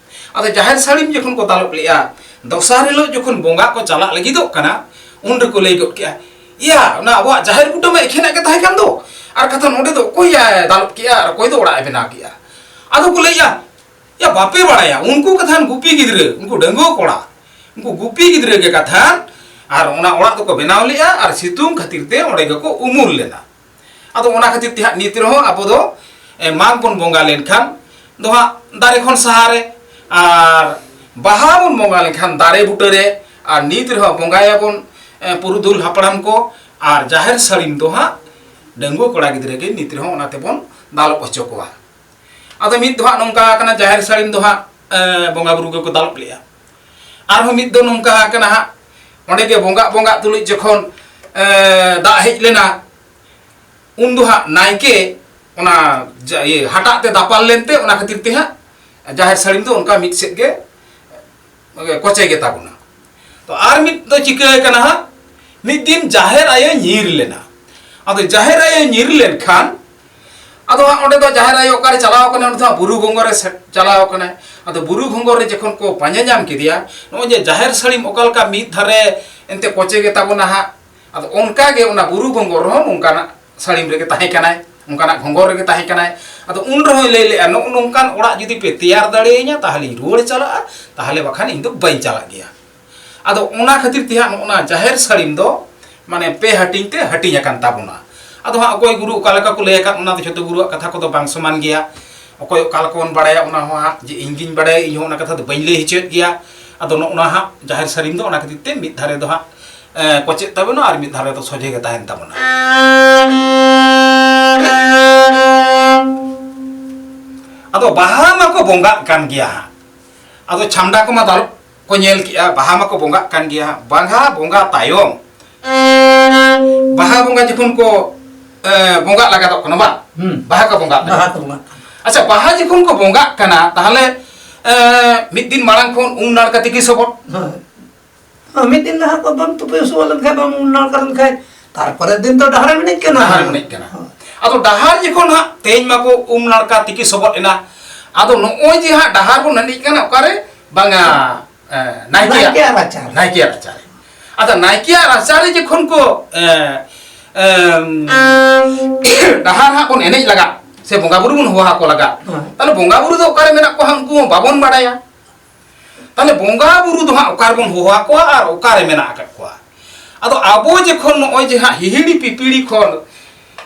ᱟᱫᱚ ᱡᱟᱦᱮᱨ ᱥᱟᱹᱲᱤᱢ ᱡᱚᱠᱷᱚᱱ ᱠᱚ ᱫᱟᱞᱚᱵ ᱞᱮᱫᱼᱟ, ᱫᱚᱥᱟᱨ ᱦᱤᱞᱳᱜ ᱡᱚᱠᱷᱚᱱ ᱵᱚᱸᱜᱟ ᱠᱚ ᱪᱟᱞᱟᱜ ᱞᱟᱹᱜᱤᱫᱚᱜ ᱠᱟᱱᱟ, ᱩᱱ ᱨᱮᱠᱚ ᱞᱟᱹᱭ ᱜᱚᱫ ᱠᱮᱜᱼᱟ, "ᱤᱭᱟ, ᱚᱱᱟ ᱟᱵᱚᱣᱟᱜ ᱡᱟᱦᱮᱨ ᱵᱩᱴᱟᱹ ᱢᱟ ᱮᱠᱷᱮᱱᱟᱜ ᱜᱮ ᱛᱟᱦᱮᱸ ᱠᱟᱱ ᱫᱚ, ᱟᱨ ᱠᱟᱛᱷᱟ ᱱᱚᱰᱮ ᱫᱚ ᱚᱠᱚᱭ ᱫᱟᱞᱚᱵ ᱠᱮᱜᱼᱟ ᱟᱨ ᱚᱠᱚᱭ ᱫᱚ ᱚᱲᱟᱜ ᱮ ᱵᱮᱱᱟᱣ ᱠᱮᱜᱼᱟ?" ᱟᱫᱚ ᱠᱚ ᱞᱟᱹᱭᱟ, "ᱭᱟ, ᱵᱟᱯᱮ ᱵᱟᱲᱟᱭᱟ, ᱩᱱᱠᱩ ᱠᱟᱛᱷᱟᱱ ᱜᱩᱯᱤ ᱜᱤᱫᱽᱨᱟᱹ, ᱩᱱᱠᱩ ᱰᱟᱺᱜᱩᱣᱟᱹ ᱠᱚᱲᱟ, ᱩᱱᱠᱩ ᱜᱩᱯᱤ ᱜᱤᱫᱽᱨᱟᱹ ᱜᱮ ᱠᱟᱛᱷᱟᱱ ᱟᱨ ᱚᱱᱟ ᱚᱲᱟᱜ ᱫᱚᱠᱚ ᱵᱮᱱᱟᱣ ᱞᱮᱜᱼᱟ ᱟᱨ ᱥᱤᱛᱩᱝ ᱠᱷᱟᱹᱛᱤᱨ ᱛᱮ ᱚᱸᱰᱮ ᱜᱮᱠᱚ ᱩᱢᱩᱞ ᱞᱮᱱᱟ᱾" ᱟᱫᱚ ᱚᱱᱟ ᱠᱷᱟᱹᱛᱤᱨ ᱛᱮ ᱦᱟᱸᱜ ᱱᱤᱛ ᱨᱮᱦᱚᱸ ᱟᱵᱚ ᱫᱚ, ᱮ, ᱢᱟᱜᱽ ᱵᱚᱱ ᱵᱚᱸᱜᱟ ᱞᱮᱱᱠᱷᱟᱱ ᱫᱚ ᱦᱟᱸᱜ ᱫᱟᱨᱮ ᱠᱷᱚᱱ ᱥᱟᱦᱟᱨᱮ, ᱟᱨ ᱵᱟᱦᱟ ᱵᱚᱱ ᱵᱚᱸᱜᱟ ᱞᱮᱱᱠᱷᱟᱱ ᱫᱟᱨᱮ ᱵᱩᱴᱟᱹᱨᱮ, ᱟᱨ ᱱᱤᱛ ᱨᱮᱦᱚᱸ ᱵᱚᱸᱜᱟᱭᱟᱵᱚᱱ, ᱮ, ᱯᱩᱨᱩᱫᱷᱩᱞ ᱦᱟᱯᱲᱟᱢ ᱠᱚ, ᱟᱨ ᱡᱟᱦᱮᱨ ᱥᱟᱹᱲᱤᱢ ᱫᱚ ᱦᱟᱸᱜ ᱰᱟᱺᱜᱩᱣᱟᱹ ᱠᱚᱲᱟ ᱜᱤᱫᱽᱨᱟᱹ ᱜᱮ ᱱᱤᱛ ᱨᱮᱦᱚᱸ ᱚᱱᱟ ᱛᱮᱵᱚᱱ ᱫᱟᱞᱚᱵ ᱦᱚᱪᱚ ᱠᱚᱣᱟ᱾ ᱟᱫᱚ ᱢᱤᱫ ᱫᱚ ᱦᱟᱸᱜ ᱱᱚᱝᱠᱟ ᱟᱠᱟᱱᱟ, ᱡᱟᱦᱮᱨ ᱥᱟᱹᱲᱤᱢ ᱫᱚ ᱦᱟᱸᱜ, ᱮ, ᱵᱚᱸᱜᱟ ᱵᱩᱨᱩ ᱜᱮᱠᱚ ᱫᱟᱞᱚᱵ ᱞᱮᱜᱼᱟ᱾ ᱟᱨᱦᱚᱸ ᱢᱤᱫ ᱫᱚ ᱱᱚᱝᱠᱟ ᱟᱠᱟᱱᱟ ᱦᱟᱸᱜ, ᱚᱸᱰᱮ ᱜᱮ ᱵᱚᱸᱜᱟᱜ ᱵᱚᱸᱜᱟᱜ ᱛᱩᱞᱩᱡ ᱡᱚᱠᱷᱚᱱ, ᱮ, ᱫᱟᱜ ᱦᱮᱡ ᱞᱮᱱᱟ, ᱩᱱ ᱫᱚ ᱦᱟᱸᱜ ᱱᱟᱭᱠᱮ ᱚᱱᱟ ᱡᱟ-, ᱤᱭᱟᱹ, ᱦᱟᱴᱟᱜ ᱛᱮ ᱫᱟᱯᱟᱞ ᱞᱮᱱᱛᱮ, ᱚᱱᱟ ᱠᱷᱟᱹᱛᱤᱨ ᱛᱮ ᱦᱟᱸᱜ ᱡᱟᱦᱮᱨ ᱥᱟᱹᱲᱤᱢ ᱫᱚ ᱚᱱᱠᱟ ᱢᱤᱫ ᱥᱮᱫ ᱜᱮ, ᱮ, ᱠᱚᱪᱮ ᱜᱮ ᱛᱟᱵᱚᱱᱟ᱾ ᱛᱚ, ᱟᱨ ᱢᱤᱫ ᱫᱚ ᱪᱤᱠᱟᱹ ᱟᱠᱟᱱᱟ ᱦᱟᱸᱜ, ᱢᱤᱫ ᱫᱤᱱ ᱡᱟᱦᱮᱨ ᱟᱭᱳ ᱧᱤᱨ ᱞᱮᱱᱟ᱾ ᱟᱫᱚ ᱡᱟᱦᱮᱨ ᱟᱭᱳ ᱧᱤᱨ ᱞᱮᱱᱠᱷᱟᱱ, ᱟᱫᱚ ᱦᱟᱸᱜ ᱚᱸᱰᱮ ᱫᱚ ᱡᱟᱦᱮᱨ ᱟᱭᱳ ᱚᱠᱟᱨᱮ ᱪᱟᱞᱟᱣ ᱟᱠᱟᱱᱟ? ᱚᱸᱰᱮ ᱫᱚ ᱦᱟᱸᱜ ᱵᱩᱨᱩ ᱜᱷᱚᱸᱜᱚᱨ ᱨᱮ ᱥᱮ-, ᱪᱟᱞᱟᱣ ᱟᱠᱟᱱᱟᱭ᱾ ᱟᱫᱚ ᱵᱩᱨᱩ ᱜᱷᱚᱸᱜᱚᱨ ᱨᱮ ᱡᱚᱠᱷᱚᱱ ᱠᱚ ᱯᱟᱸᱡᱟ ᱧᱟᱢ ᱠᱮᱫᱮᱭᱟ, ᱱᱚᱜᱼᱚᱭ ᱡᱮ ᱡᱟᱦᱮᱨ ᱥᱟᱹᱲᱤᱢ ᱚᱠᱟ ᱞᱮᱠᱟ ᱢᱤᱫ ᱫᱷᱟᱨᱮ ᱮᱱᱛᱮ ᱠᱚᱪᱮ ᱜᱮ ᱛᱟᱵᱚᱱᱟ ᱦᱟᱸᱜ, ᱟᱫᱚ ᱚᱱᱠᱟ ᱜᱮ ᱚᱱᱟ ᱵᱩᱨᱩ ᱜᱷᱚᱸᱜᱚᱨ ᱨᱮᱦᱚᱸ ᱱᱚᱝᱠᱟᱱᱟᱜ ᱥᱟᱹᱲᱤᱢ ᱨᱮᱜᱮ ᱛᱟᱦᱮᱸ ᱠᱟᱱᱟᱭ, ᱚᱱᱠᱟᱱᱟᱜ ᱜᱷᱚᱸᱜᱚᱨ ᱨᱮᱜᱮ ᱛᱟᱦᱮᱸ ᱠᱟᱱᱟᱭ᱾ ᱟᱫᱚ ᱩᱱ ᱨᱮᱦᱚᱸᱭ ᱞᱟᱹᱭ ᱞᱮᱜᱼᱟ, "ᱱᱚᱜᱼᱚ ᱱᱚᱝᱠᱟᱱ ᱚᱲᱟᱜ ᱡᱩᱫᱤ ᱯᱮ ᱛᱮᱭᱟᱨ ᱫᱟᱲᱮᱭᱟᱹᱧᱟ, ᱛᱟᱦᱚᱞᱮᱧ ᱨᱩᱣᱟᱹᱲ ᱪᱟᱞᱟᱜᱼᱟ, ᱛᱟᱦᱚᱞᱮ ᱵᱟᱠᱷᱟᱱ ᱤᱧ ᱫᱚ ᱵᱟᱹᱧ ᱪᱟᱞᱟᱜ ᱜᱮᱭᱟ᱾" ᱟᱫᱚ ᱚᱱᱟ ᱠᱷᱟᱹᱛᱤᱨ ᱛᱮ ᱦᱟᱸᱜ ᱱᱚᱜᱼᱚ ᱱᱟ ᱡᱟᱦᱮᱨ ᱥᱟᱹᱲᱤᱢ ᱫᱚ ᱢᱟᱱᱮ ᱯᱮ ᱦᱟᱹᱴᱤᱧ ᱛᱮ ᱦᱟᱹᱴᱤᱧ ᱟᱠᱟᱱ ᱛᱟᱵᱚᱱᱟ᱾ ᱟᱫᱚ ᱦᱟᱸᱜ ᱚᱠᱚᱭ ᱜᱩᱨᱩ ᱚᱠᱟ ᱞᱮᱠᱟ ᱠᱚ ᱞᱟᱹᱭ ᱟᱠᱟᱫ, ᱚᱱᱟ ᱫᱚ ᱡᱷᱚᱛᱚ ᱜᱩᱨᱩᱣᱟᱜ ᱠᱟᱛᱷᱟ ᱠᱚᱫᱚ ᱵᱟᱝ ᱥᱚᱢᱟᱱ ᱜᱮᱭᱟ᱾ ᱚᱠᱚᱭ ᱚᱠᱟ ᱞᱮᱠᱟ ᱵᱚᱱ ᱵᱟᱲᱟᱭᱟ, ᱚᱱᱟ ᱦᱚᱸ ᱦᱟᱸᱜ ᱡᱮ ᱤᱧ ᱜᱤᱧ ᱵᱟᱲᱟᱭᱟ, ᱤᱧ ᱦᱚᱸ ᱚᱱᱟ ᱠᱟᱛᱷᱟ ᱫᱚ ᱵᱟᱹᱧ ᱞᱟᱹᱭ ᱦᱚᱪᱚᱭᱮᱫ ᱜᱮᱭᱟ᱾ ᱟᱫᱚ ᱱᱚᱜᱼᱚ ᱱᱟ ᱦᱟᱸᱜ ᱡᱟᱦᱮᱨ ᱥᱟᱹᱲᱤᱢ ᱫᱚ ᱚᱱᱟ ᱠᱷᱟᱹᱛᱤᱨ ᱛᱮ ᱢᱤᱫ ᱫᱷᱟᱨᱮ ᱫᱚ ᱦᱟᱸᱜ, ᱮ, ᱠᱚᱪᱮᱫ ᱛᱟᱵᱚᱱᱟ ᱟᱨ ᱢᱤᱫ ᱫᱷᱟᱨᱮ ᱫᱚ ᱥᱚᱡᱷᱮ ᱜᱮ ᱛᱟᱦᱮᱱ ᱛᱟᱵᱚᱱᱟ᱾ ᱟᱫᱚ ᱵᱟᱦᱟ ᱢᱟᱠᱚ ᱵᱚᱸᱜᱟᱜ ᱠᱟᱱ ᱜᱮᱭᱟ ᱦᱟᱸᱜ᱾ ᱟᱫᱚ ᱪᱷᱟᱢᱰᱟ ᱠᱚᱢᱟ ᱫᱟᱞᱚᱵ ᱠᱚ ᱧᱮᱞ ᱠᱮᱜᱼᱟ, ᱵᱟᱦᱟ ᱢᱟᱠᱚ ᱵᱚᱸᱜᱟᱜ ᱠᱟᱱ ᱜᱮᱭᱟ ᱦᱟᱸᱜ᱾ ᱵᱟᱦᱟ ᱵᱚᱸᱜᱟ ᱛᱟᱭᱚᱢ, ᱵᱟᱦᱟ ᱵᱚᱸᱜᱟ ᱡᱚᱠᱷᱚᱱ ᱠᱚ, ᱮ, ᱵᱚᱸᱜᱟᱜ ᱞᱟᱜᱟᱫᱚᱜ ᱠᱟᱱᱟ ᱵᱟᱝ? ᱦᱩᱸ᱾ ᱵᱟᱦᱟ ᱠᱚ ᱵᱚᱸᱜᱟᱜ ᱠᱟᱱᱟ᱾ ᱵᱟᱦᱟ ᱠᱚ ᱵᱚᱸᱜᱟᱜ ᱠᱟᱱᱟ᱾ ᱟᱪᱪᱷᱟ, ᱵᱟᱦᱟ ᱡᱚᱠᱷᱚᱱ ᱠᱚ ᱵᱚᱸᱜᱟᱜ ᱠᱟᱱᱟ, ᱛᱟᱦᱚᱞᱮ, ᱮ, ᱢᱤᱫ ᱫᱤᱱ ᱢᱟᱲᱟᱝ ᱠᱷᱚᱱ ᱩᱢ ᱱᱟᱲᱠᱟ ᱛᱤᱠᱤ ᱥᱚᱵᱚᱫ᱾ ᱦᱳᱭ᱾ ᱢᱤᱫ ᱫᱤᱱ ᱞᱟᱦᱟ ᱠᱚ ᱵᱟᱢ ᱛᱩᱯᱩ ᱥᱚᱵᱚᱫ ᱞᱮᱱᱠᱷᱟᱱ, ᱵᱟᱢ ᱩᱢ ᱱᱟᱲᱠᱟ ᱞᱮᱱᱠᱷᱟᱱ, ᱛᱟᱨᱯᱚᱨᱮ ᱫᱤᱱ ᱫᱚ ᱰᱟᱦᱟᱨᱮᱢ ᱮᱱᱮᱡ ᱠᱟᱱᱟ᱾ ᱰᱟᱦᱟᱨᱮᱢ ᱮᱱᱮᱡ ᱠᱟᱱᱟ᱾ ᱦᱳᱭ᱾ ᱟᱫᱚ ᱰᱟᱦᱟᱨ ᱡᱚᱠᱷᱚᱱ ᱦᱟᱸᱜ ᱛᱮᱦᱮᱧ ᱢᱟᱠᱚ ᱩᱢ ᱱᱟᱲᱠᱟ ᱛᱤᱠᱤ ᱥᱚᱵᱚᱫ ᱮᱱᱟ, ᱟᱫᱚ ᱱᱚᱜᱼᱚᱭ ᱡᱮ ᱦᱟᱸᱜ ᱰᱟᱦᱟᱨ ᱵᱚᱱ ᱮᱱᱮᱡ ᱠᱟᱱᱟ, ᱚᱠᱟᱨᱮ? ᱵᱟᱝᱟ, ᱮ, ᱱᱟᱭᱠᱮᱭᱟᱜ, ᱱᱟᱭᱠᱮᱭᱟᱜ ᱨᱟᱪᱟᱨᱮ᱾ ᱱᱟᱭᱠᱮᱭᱟᱜ ᱨᱟᱪᱟᱨᱮ᱾ ᱟᱫᱚ ᱱᱟᱭᱠᱮᱭᱟᱜ ᱨᱟᱪᱟᱨᱮ ᱡᱚᱠᱷᱚᱱ ᱠᱚ, ᱮ, ᱮᱢ, ᱰᱟᱦᱟᱨ ᱦᱟᱸᱜ ᱵᱚᱱ ᱮᱱᱮᱡ ᱞᱟᱜᱟᱜ, ᱥᱮ ᱵᱚᱸᱜᱟ ᱵᱩᱨᱩ ᱵᱚᱱ ᱦᱚᱦᱚ ᱟᱠᱚ ᱞᱟᱜᱟᱜ, ᱦᱮᱸ᱾ ᱛᱟᱦᱞᱮ ᱵᱚᱸᱜᱟ ᱵᱩᱨᱩ ᱫᱚ ᱚᱠᱟᱨᱮ ᱢᱮᱱᱟᱜ ᱠᱚᱣᱟ ᱦᱟᱸᱜ, ᱩᱱᱠᱩ ᱦᱚᱸ ᱵᱟᱵᱚᱱ ᱵᱟᱲᱟᱭᱟ᱾ ᱛᱟᱦᱞᱮ ᱵᱚᱸᱜᱟ ᱵᱩᱨᱩ ᱫᱚ ᱦᱟᱸᱜ ᱚᱠᱟ ᱨᱮᱵᱚᱱ ᱦᱚᱦᱚ ᱟᱠᱚᱣᱟ ᱟᱨ ᱚᱠᱟᱨᱮ ᱢᱮᱱᱟᱜ ᱟᱠᱟᱫ ᱠᱚᱣᱟ? ᱟᱫᱚ ᱟᱵᱚ ᱡᱚᱠᱷᱚᱱ ᱱᱚᱜᱼᱚᱭ ᱡᱮ ᱦᱟᱸᱜ ᱦᱤᱦᱤᱲᱤ ᱯᱤᱯᱤᱲᱤ ᱠᱷᱚᱱ,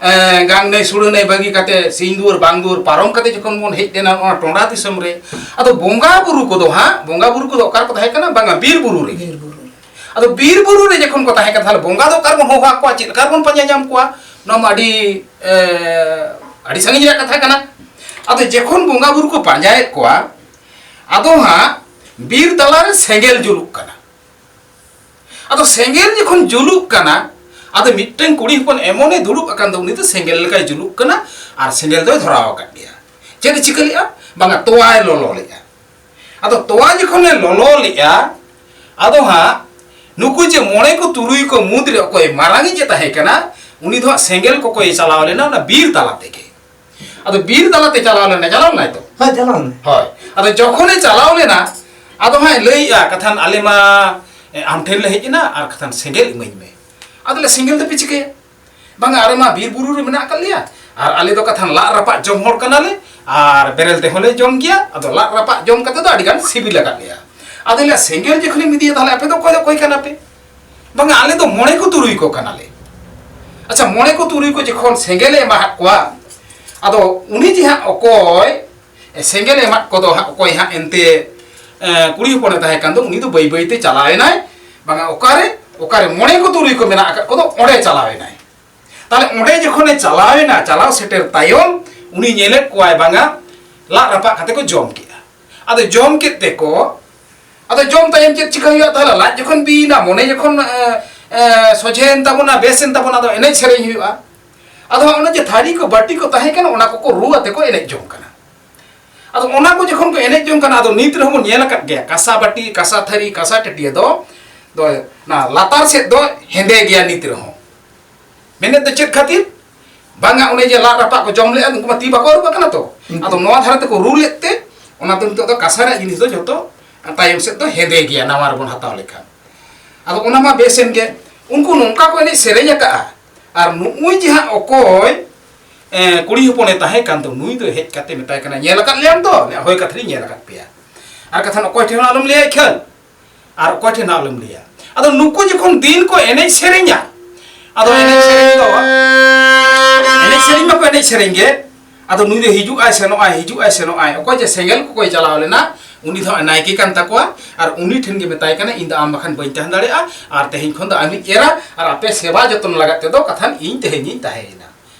ᱮ, ᱜᱟᱱ ᱱᱟᱹᱭ ᱥᱩᱲᱟᱹ ᱱᱟᱹᱭ ᱵᱟᱹᱜᱤ ᱠᱟᱛᱮ, ᱥᱤᱧ ᱫᱩᱣᱟᱹᱨ ᱵᱟᱝ ᱫᱩᱣᱟᱹᱨ ᱯᱟᱨᱚᱢ ᱠᱟᱛᱮ ᱡᱚᱠᱷᱚᱱ ᱵᱚᱱ ᱦᱮᱡ ᱞᱮᱱᱟ ᱱᱚᱣᱟ ᱴᱚᱸᱰᱟ ᱫᱤᱥᱚᱢ ᱨᱮ, ᱟᱫᱚ ᱵᱚᱸᱜᱟ ᱵᱩᱨᱩ ᱠᱚᱫᱚ ᱦᱟᱸᱜ, ᱵᱚᱸᱜᱟ ᱵᱩᱨᱩ ᱠᱚᱫᱚ ᱚᱠᱟ ᱨᱮᱠᱚ ᱛᱟᱦᱮᱸ ᱠᱟᱱᱟ? ᱵᱟᱝᱟ, ᱵᱤᱨ ᱵᱩᱨᱩ ᱨᱮ᱾ ᱵᱤᱨ ᱵᱩᱨᱩ ᱨᱮ᱾ ᱟᱫᱚ ᱵᱤᱨ ᱵᱩᱨᱩ ᱨᱮ ᱡᱚᱠᱷᱚᱱ ᱠᱚ ᱛᱟᱦᱮᱸ ᱠᱟᱱᱟ, ᱛᱟᱦᱞᱮ ᱵᱚᱸᱜᱟ ᱫᱚ ᱚᱠᱟ ᱨᱮᱵᱚᱱ ᱦᱚᱦᱚ ᱟᱠᱚᱣᱟ, ᱪᱮᱫ ᱞᱮᱠᱟ ᱨᱮᱵᱚᱱ ᱯᱟᱸᱡᱟ ᱧᱟᱢ ᱠᱚᱣᱟ? ᱱᱚᱣᱟ ᱢᱟ ᱟᱹᱰᱤ, ᱮ, ᱟᱹᱰᱤ ᱥᱟᱺᱜᱤᱧ ᱨᱮᱭᱟᱜ ᱠᱟᱛᱷᱟ ᱠᱟᱱᱟ᱾ ᱟᱫᱚ ᱡᱚᱠᱷᱚᱱ ᱵᱚᱸᱜᱟ ᱵᱩᱨᱩ ᱠᱚ ᱯᱟᱸᱡᱟᱭᱮᱫ ᱠᱚᱣᱟ, ᱟᱫᱚ ᱦᱟᱸᱜ ᱵᱤᱨ ᱛᱟᱞᱟᱨᱮ ᱥᱮᱸᱜᱮᱞ ᱡᱩᱞᱩᱜ ᱠᱟᱱᱟ᱾ ᱟᱫᱚ ᱥᱮᱸᱜᱮᱞ ᱡᱚᱠᱷᱚᱱ ᱡᱩᱞᱩᱜ ᱠᱟᱱᱟ, ᱟᱫᱚ ᱢᱤᱫᱴᱟᱝ ᱠᱩᱲᱤ ᱦᱚᱯᱚᱱ ᱮᱢᱚᱱᱮ ᱫᱩᱲᱩᱵ ᱟᱠᱟᱱ ᱫᱚ, ᱩᱱᱤ ᱫᱚ ᱥᱮᱸᱜᱮᱞ ᱞᱮᱠᱟᱭ ᱡᱩᱞᱩᱜ ᱠᱟᱱᱟ ᱟᱨ ᱥᱮᱸᱜᱮᱞ ᱫᱚᱭ ᱫᱷᱚᱨᱟᱣ ᱟᱠᱟᱫ ᱜᱮᱭᱟ᱾ ᱪᱮᱫ ᱮ ᱪᱤᱠᱟᱹ ᱞᱮᱫᱼᱟ? ᱵᱟᱝᱟ, ᱛᱚᱣᱟᱭ ᱞᱚᱞᱚ ᱞᱮᱫᱼᱟ᱾ ᱟᱫᱚ ᱛᱚᱣᱟ ᱡᱚᱠᱷᱚᱱᱮ ᱞᱚᱞᱚ ᱞᱮᱫᱼᱟ, ᱟᱫᱚ ᱦᱟᱸᱜ ᱱᱩᱠᱩ ᱡᱮ ᱢᱚᱬᱮ ᱠᱚ ᱛᱩᱨᱩᱭ ᱠᱚ ᱢᱩᱫᱽ ᱨᱮ ᱚᱠᱚᱭ ᱢᱟᱨᱟᱝᱤᱡ ᱮ ᱛᱟᱦᱮᱸ ᱠᱟᱱᱟ, ᱩᱱᱤ ᱫᱚ ᱦᱟᱸᱜ ᱥᱮᱸᱜᱮᱞ ᱠᱚᱠᱚᱭ ᱪᱟᱞᱟᱣ ᱞᱮᱱᱟ ᱚᱱᱟ ᱵᱤᱨ ᱛᱟᱞᱟ ᱛᱮᱜᱮ᱾ ᱟᱫᱚ ᱵᱤᱨ ᱛᱟᱞᱟᱛᱮ ᱪᱟᱞᱟᱣ ᱞᱮᱱᱟ, ᱪᱟᱞᱟᱣ ᱞᱮᱱᱟᱭ ᱛᱚ? ᱦᱳᱭ, ᱪᱟᱞᱟᱣ ᱞᱮᱱᱟᱭ᱾ ᱦᱳᱭ᱾ ᱟᱫᱚ ᱡᱚᱠᱷᱚᱱᱮ ᱪᱟᱞᱟᱣ ᱞᱮᱱᱟ, ᱟᱫᱚ ᱦᱟᱸᱜ ᱞᱟᱹᱭᱮᱜᱼᱟ, "ᱠᱟᱛᱷᱟᱱ ᱟᱞᱮ ᱢᱟ, ᱮ, ᱟᱢ ᱴᱷᱮᱱ ᱞᱮ ᱦᱮᱡ ᱮᱱᱟ ᱟᱨ ᱠᱟᱛᱷᱟᱱ ᱥᱮᱸᱜᱮᱞ ᱤᱢᱟᱹᱧ ᱢᱮ᱾" ᱟᱫᱚ ᱞᱮ, "ᱥᱮᱸᱜᱮᱞ ᱫᱚᱯᱮ ᱪᱤᱠᱟᱹᱭᱟ?" "ᱵᱟᱝᱟ, ᱟᱞᱮ ᱢᱟ ᱵᱤᱨ ᱵᱩᱨᱩ ᱨᱮ ᱢᱮᱱᱟᱜ ᱟᱠᱟᱫ ᱞᱮᱭᱟ, ᱟᱨ ᱟᱞᱮ ᱫᱚ ᱠᱟᱛᱷᱟᱱ ᱞᱟᱫ ᱨᱟᱯᱟᱜ ᱡᱚᱢ ᱦᱚᱲ ᱠᱟᱱᱟᱞᱮ, ᱟᱨ ᱵᱮᱨᱮᱞ ᱛᱮᱦᱚᱸ ᱞᱮ ᱡᱚᱢ ᱜᱮᱭᱟ, ᱟᱫᱚ ᱞᱟᱫ ᱨᱟᱯᱟᱜ ᱡᱚᱢ ᱠᱟᱛᱮ ᱫᱚ ᱟᱹᱰᱤ ᱜᱟᱱ ᱥᱤᱵᱤᱞ ᱟᱠᱟᱫ ᱞᱮᱭᱟ᱾ ᱟᱫᱚ ᱞᱮ, ᱥᱮᱸᱜᱮᱞ ᱡᱚᱠᱷᱚᱱᱮᱢ ᱤᱫᱤᱭᱟ, ᱛᱟᱦᱞᱮ ᱟᱯᱮ ᱫᱚ ᱚᱠᱚᱭ ᱫᱚ ᱚᱠᱚᱭ ᱠᱟᱱᱟ ᱯᱮ?" "ᱵᱟᱝᱟ, ᱟᱞᱮ ᱫᱚ ᱢᱚᱬᱮ ᱠᱚ ᱛᱩᱨᱩᱭ ᱠᱚ ᱠᱟᱱᱟᱞᱮ᱾" ᱟᱪᱪᱷᱟ, ᱢᱚᱬᱮ ᱠᱚ ᱛᱩᱨᱩᱭ ᱠᱚ ᱡᱚᱠᱷᱚᱱ ᱥᱮᱸᱜᱮᱞᱮ ᱮᱢᱟᱦᱟᱫ ᱠᱚᱣᱟ, ᱟᱫᱚ ᱩᱱᱤ ᱡᱮ ᱦᱟᱸᱜ ᱚᱠᱚᱭ, ᱮ, ᱥᱮᱸᱜᱮᱞ ᱮᱢᱟᱫ ᱠᱚᱫᱚ ᱦᱟᱸᱜ ᱚᱠᱚᱭ ᱦᱟᱸᱜ ᱮᱱᱛᱮ, ᱮ, ᱠᱩᱲᱤ ᱦᱚᱯᱚᱱᱮ ᱛᱟᱦᱮᱸ ᱠᱟᱱ ᱫᱚ, ᱩᱱᱤ ᱫᱚ ᱵᱟᱹᱭ ᱵᱟᱹᱭ ᱛᱮ ᱪᱟᱞᱟᱣ ᱮᱱᱟᱭ᱾ ᱵᱟᱝᱟ, ᱚᱠᱟᱨᱮ, ᱚᱠᱟᱨᱮ ᱢᱚᱬᱮ ᱠᱚ ᱛᱩᱨᱩᱭ ᱠᱚ ᱢᱮᱱᱟᱜ ᱟᱠᱟᱫ ᱠᱚᱫᱚ, ᱚᱸᱰᱮ ᱪᱟᱞᱟᱣ ᱮᱱᱟᱭ᱾ ᱛᱟᱦᱞᱮ ᱚᱸᱰᱮ ᱡᱚᱠᱷᱚᱱᱮ ᱪᱟᱞᱟᱣ ᱮᱱᱟ, ᱪᱟᱞᱟᱣ ᱥᱮᱴᱮᱨ ᱛᱟᱭᱚᱢ ᱩᱱᱤ ᱧᱮᱞᱮᱫ ᱠᱚᱣᱟᱭ, ᱵᱟᱝᱟ, ᱞᱟᱫ ᱨᱟᱯᱟᱜ ᱠᱟᱛᱮ ᱠᱚ ᱡᱚᱢ ᱠᱮᱫᱼᱟ᱾ ᱟᱫᱚ ᱡᱚᱢ ᱠᱮᱫ ᱛᱮᱠᱚ, ᱟᱫᱚ ᱡᱚᱢ ᱛᱟᱭᱚᱢ ᱪᱮᱫ ᱪᱤᱠᱟᱹ ᱦᱩᱭᱩᱜᱼᱟ? ᱛᱟᱦᱞᱮ ᱞᱟᱡ ᱡᱚᱠᱷᱚᱱ ᱵᱤᱭᱮᱱᱟ, ᱢᱚᱱᱮ ᱡᱚᱠᱷᱚᱱ, ᱮ, ᱮ, ᱥᱚᱡᱷᱮᱭᱮᱱ ᱛᱟᱵᱚᱱᱟ, ᱵᱮᱥᱮᱱ ᱛᱟᱵᱚᱱᱟ, ᱟᱫᱚ ᱮᱱᱮᱡ ᱥᱮᱨᱮᱧ ᱦᱩᱭᱩᱜᱼᱟ᱾ ᱟᱫᱚ ᱦᱟᱸᱜ ᱚᱱᱮ ᱡᱮ ᱛᱷᱟᱹᱨᱤ ᱠᱚ ᱵᱟᱹᱴᱤ ᱠᱚ ᱛᱟᱦᱮᱸ ᱠᱟᱱᱟ, ᱚᱱᱟ ᱠᱚᱠᱚ ᱨᱩ ᱟᱛᱮ ᱠᱚ ᱮᱱᱮᱡ ᱡᱚᱝ ᱠᱟᱱᱟ᱾ ᱟᱫᱚ ᱚᱱᱟ ᱠᱚ ᱡᱚᱠᱷᱚᱱ ᱠᱚ ᱮᱱᱮᱡ ᱡᱚᱝ ᱠᱟᱱᱟ, ᱟᱫᱚ ᱱᱤᱛ ᱨᱮᱦᱚᱸ ᱵᱚᱱ ᱧᱮᱞ ᱟᱠᱟᱫ ᱜᱮᱭᱟ, ᱠᱟᱸᱥᱟ ᱵᱟᱹᱴᱤ, ᱠᱟᱸᱥᱟ ᱛᱷᱟᱹᱨᱤ, ᱠᱟᱸᱥᱟ ᱴᱟᱹᱴᱤᱭᱟᱹ ᱫᱚ, ᱫᱚ ᱚᱱᱟ ᱞᱟᱛᱟᱨ ᱥᱮᱫ ᱫᱚ ᱦᱮᱸᱫᱮ ᱜᱮᱭᱟ ᱱᱤᱛ ᱨᱮᱦᱚᱸ᱾ ᱢᱮᱱᱮᱫ ᱫᱚ ᱪᱮᱫ ᱠᱷᱟᱹᱛᱤᱨ? ᱵᱟᱝᱟ, ᱚᱱᱮ ᱡᱮ ᱞᱟᱫ ᱨᱟᱯᱟᱜ ᱠᱚ ᱡᱚᱢ ᱞᱮᱫᱼᱟ, ᱩᱱᱠᱩ ᱢᱟ ᱛᱤ ᱵᱟᱠᱚ ᱟᱹᱨᱩᱵ ᱟᱠᱟᱱᱟ ᱛᱚ᱾ ᱦᱩᱸ᱾ ᱟᱫᱚ ᱱᱚᱣᱟ ᱫᱷᱟᱨᱮ ᱛᱮᱠᱚ ᱨᱩ ᱞᱮᱫ ᱛᱮ, ᱚᱱᱟ ᱫᱚ ᱱᱤᱛᱚᱜ ᱫᱚ ᱠᱟᱸᱥᱟ ᱨᱮᱭᱟᱜ ᱡᱤᱱᱤᱥ ᱫᱚ ᱡᱷᱚᱛᱚ ᱛᱟᱭᱚᱢ ᱥᱮᱫ ᱫᱚ ᱦᱮᱸᱫᱮ ᱜᱮᱭᱟ, ᱱᱟᱣᱟ ᱨᱮᱵᱚᱱ ᱦᱟᱛᱟᱣ ᱞᱮᱠᱷᱟᱱ᱾ ᱟᱫᱚ ᱚᱱᱟ ᱢᱟ ᱵᱮᱥ ᱮᱱ ᱜᱮ, ᱩᱱᱠᱩ ᱱᱚᱝᱠᱟ ᱠᱚ ᱮᱱᱮᱡ ᱥᱮᱨᱮᱧ ᱟᱠᱟᱫᱼᱟ᱾ ᱟᱨ ᱱᱩᱜᱼᱩᱭ ᱡᱮ ᱦᱟᱸᱜ ᱚᱠᱚᱭ, ᱮ, ᱠᱩᱲᱤ ᱦᱚᱯᱚᱱᱮ ᱛᱟᱦᱮᱸ ᱠᱟᱱ ᱫᱚ, ᱱᱩᱭ ᱫᱚ ᱦᱮᱡ ᱠᱟᱛᱮ ᱢᱮᱛᱟᱭ ᱠᱟᱱᱟ, "ᱧᱮᱞ ᱟᱠᱟᱫ ᱞᱮᱭᱟᱢ ᱛᱚ?" "ᱦᱳᱭ, ᱠᱟᱛᱷᱟ ᱨᱤᱧ ᱧᱮᱞ ᱟᱠᱟᱫ ᱯᱮᱭᱟ᱾ ᱟᱨ ᱠᱟᱛᱷᱟ ᱚᱠᱚᱭ ᱴᱷᱮᱱ ᱦᱚᱸ ᱟᱞᱚᱢ ᱞᱟᱹᱭᱟ ᱠᱷᱟᱹᱞ, ᱟᱨ ᱚᱠᱚᱭ ᱴᱷᱮᱱ ᱦᱚᱸ ᱟᱞᱚᱢ ᱞᱟᱹᱭᱟ᱾" ᱟᱫᱚ ᱱᱩᱠᱩ ᱡᱚᱠᱷᱚᱱ ᱫᱤᱱ ᱠᱚ ᱮᱱᱮᱡ ᱥᱮᱨᱮᱧᱟ, ᱟᱫᱚ ᱮᱱᱮᱡ ᱥᱮᱨᱮᱧ ᱫᱚ, ᱮᱱᱮᱡ ᱥᱮᱨᱮᱧ ᱢᱟᱠᱚ ᱮᱱᱮᱡ ᱥᱮᱨᱮᱧ ᱜᱮ, ᱟᱫᱚ ᱱᱩᱭ ᱫᱚ ᱦᱤᱡᱩᱜ ᱟᱭ, ᱥᱮᱱᱚᱜ ᱟᱭ, ᱦᱤᱡᱩᱜ ᱟᱭ, ᱥᱮᱱᱚᱜ ᱟᱭ᱾ ᱚᱠᱚᱭ ᱡᱮ ᱥᱮᱸᱜᱮᱞ ᱠᱚᱠᱚᱭ ᱪᱟᱞᱟᱣ ᱞᱮᱱᱟ, ᱩᱱᱤ ᱫᱚ ᱱᱟᱭᱠᱮ ᱠᱟᱱ ᱛᱟᱠᱚᱣᱟ, ᱟᱨ ᱩᱱᱤ ᱴᱷᱮᱱ ᱜᱮ ᱢᱮᱛᱟᱭ ᱠᱟᱱᱟ, "ᱤᱧ ᱫᱚ ᱟᱢ ᱵᱟᱠᱷᱟᱱ ᱵᱟᱹᱧ ᱛᱟᱦᱮᱸ ᱫᱟᱲᱮᱭᱟᱜᱼᱟ, ᱟᱨ ᱛᱮᱦᱮᱧ ᱠᱷᱚᱱ ᱫᱚ ᱟᱢᱤᱡ ᱮᱨᱟ, ᱟᱨ ᱟᱯᱮ ᱥᱮᱵᱟ ᱡᱚᱛᱚᱱ ᱞᱟᱜᱟᱫ ᱛᱮᱫᱚ ᱠᱟᱛᱷᱟᱱ ᱤᱧ ᱛᱮᱦᱮᱧᱤᱧ ᱛᱟᱦᱮᱸᱭᱮᱱᱟ᱾"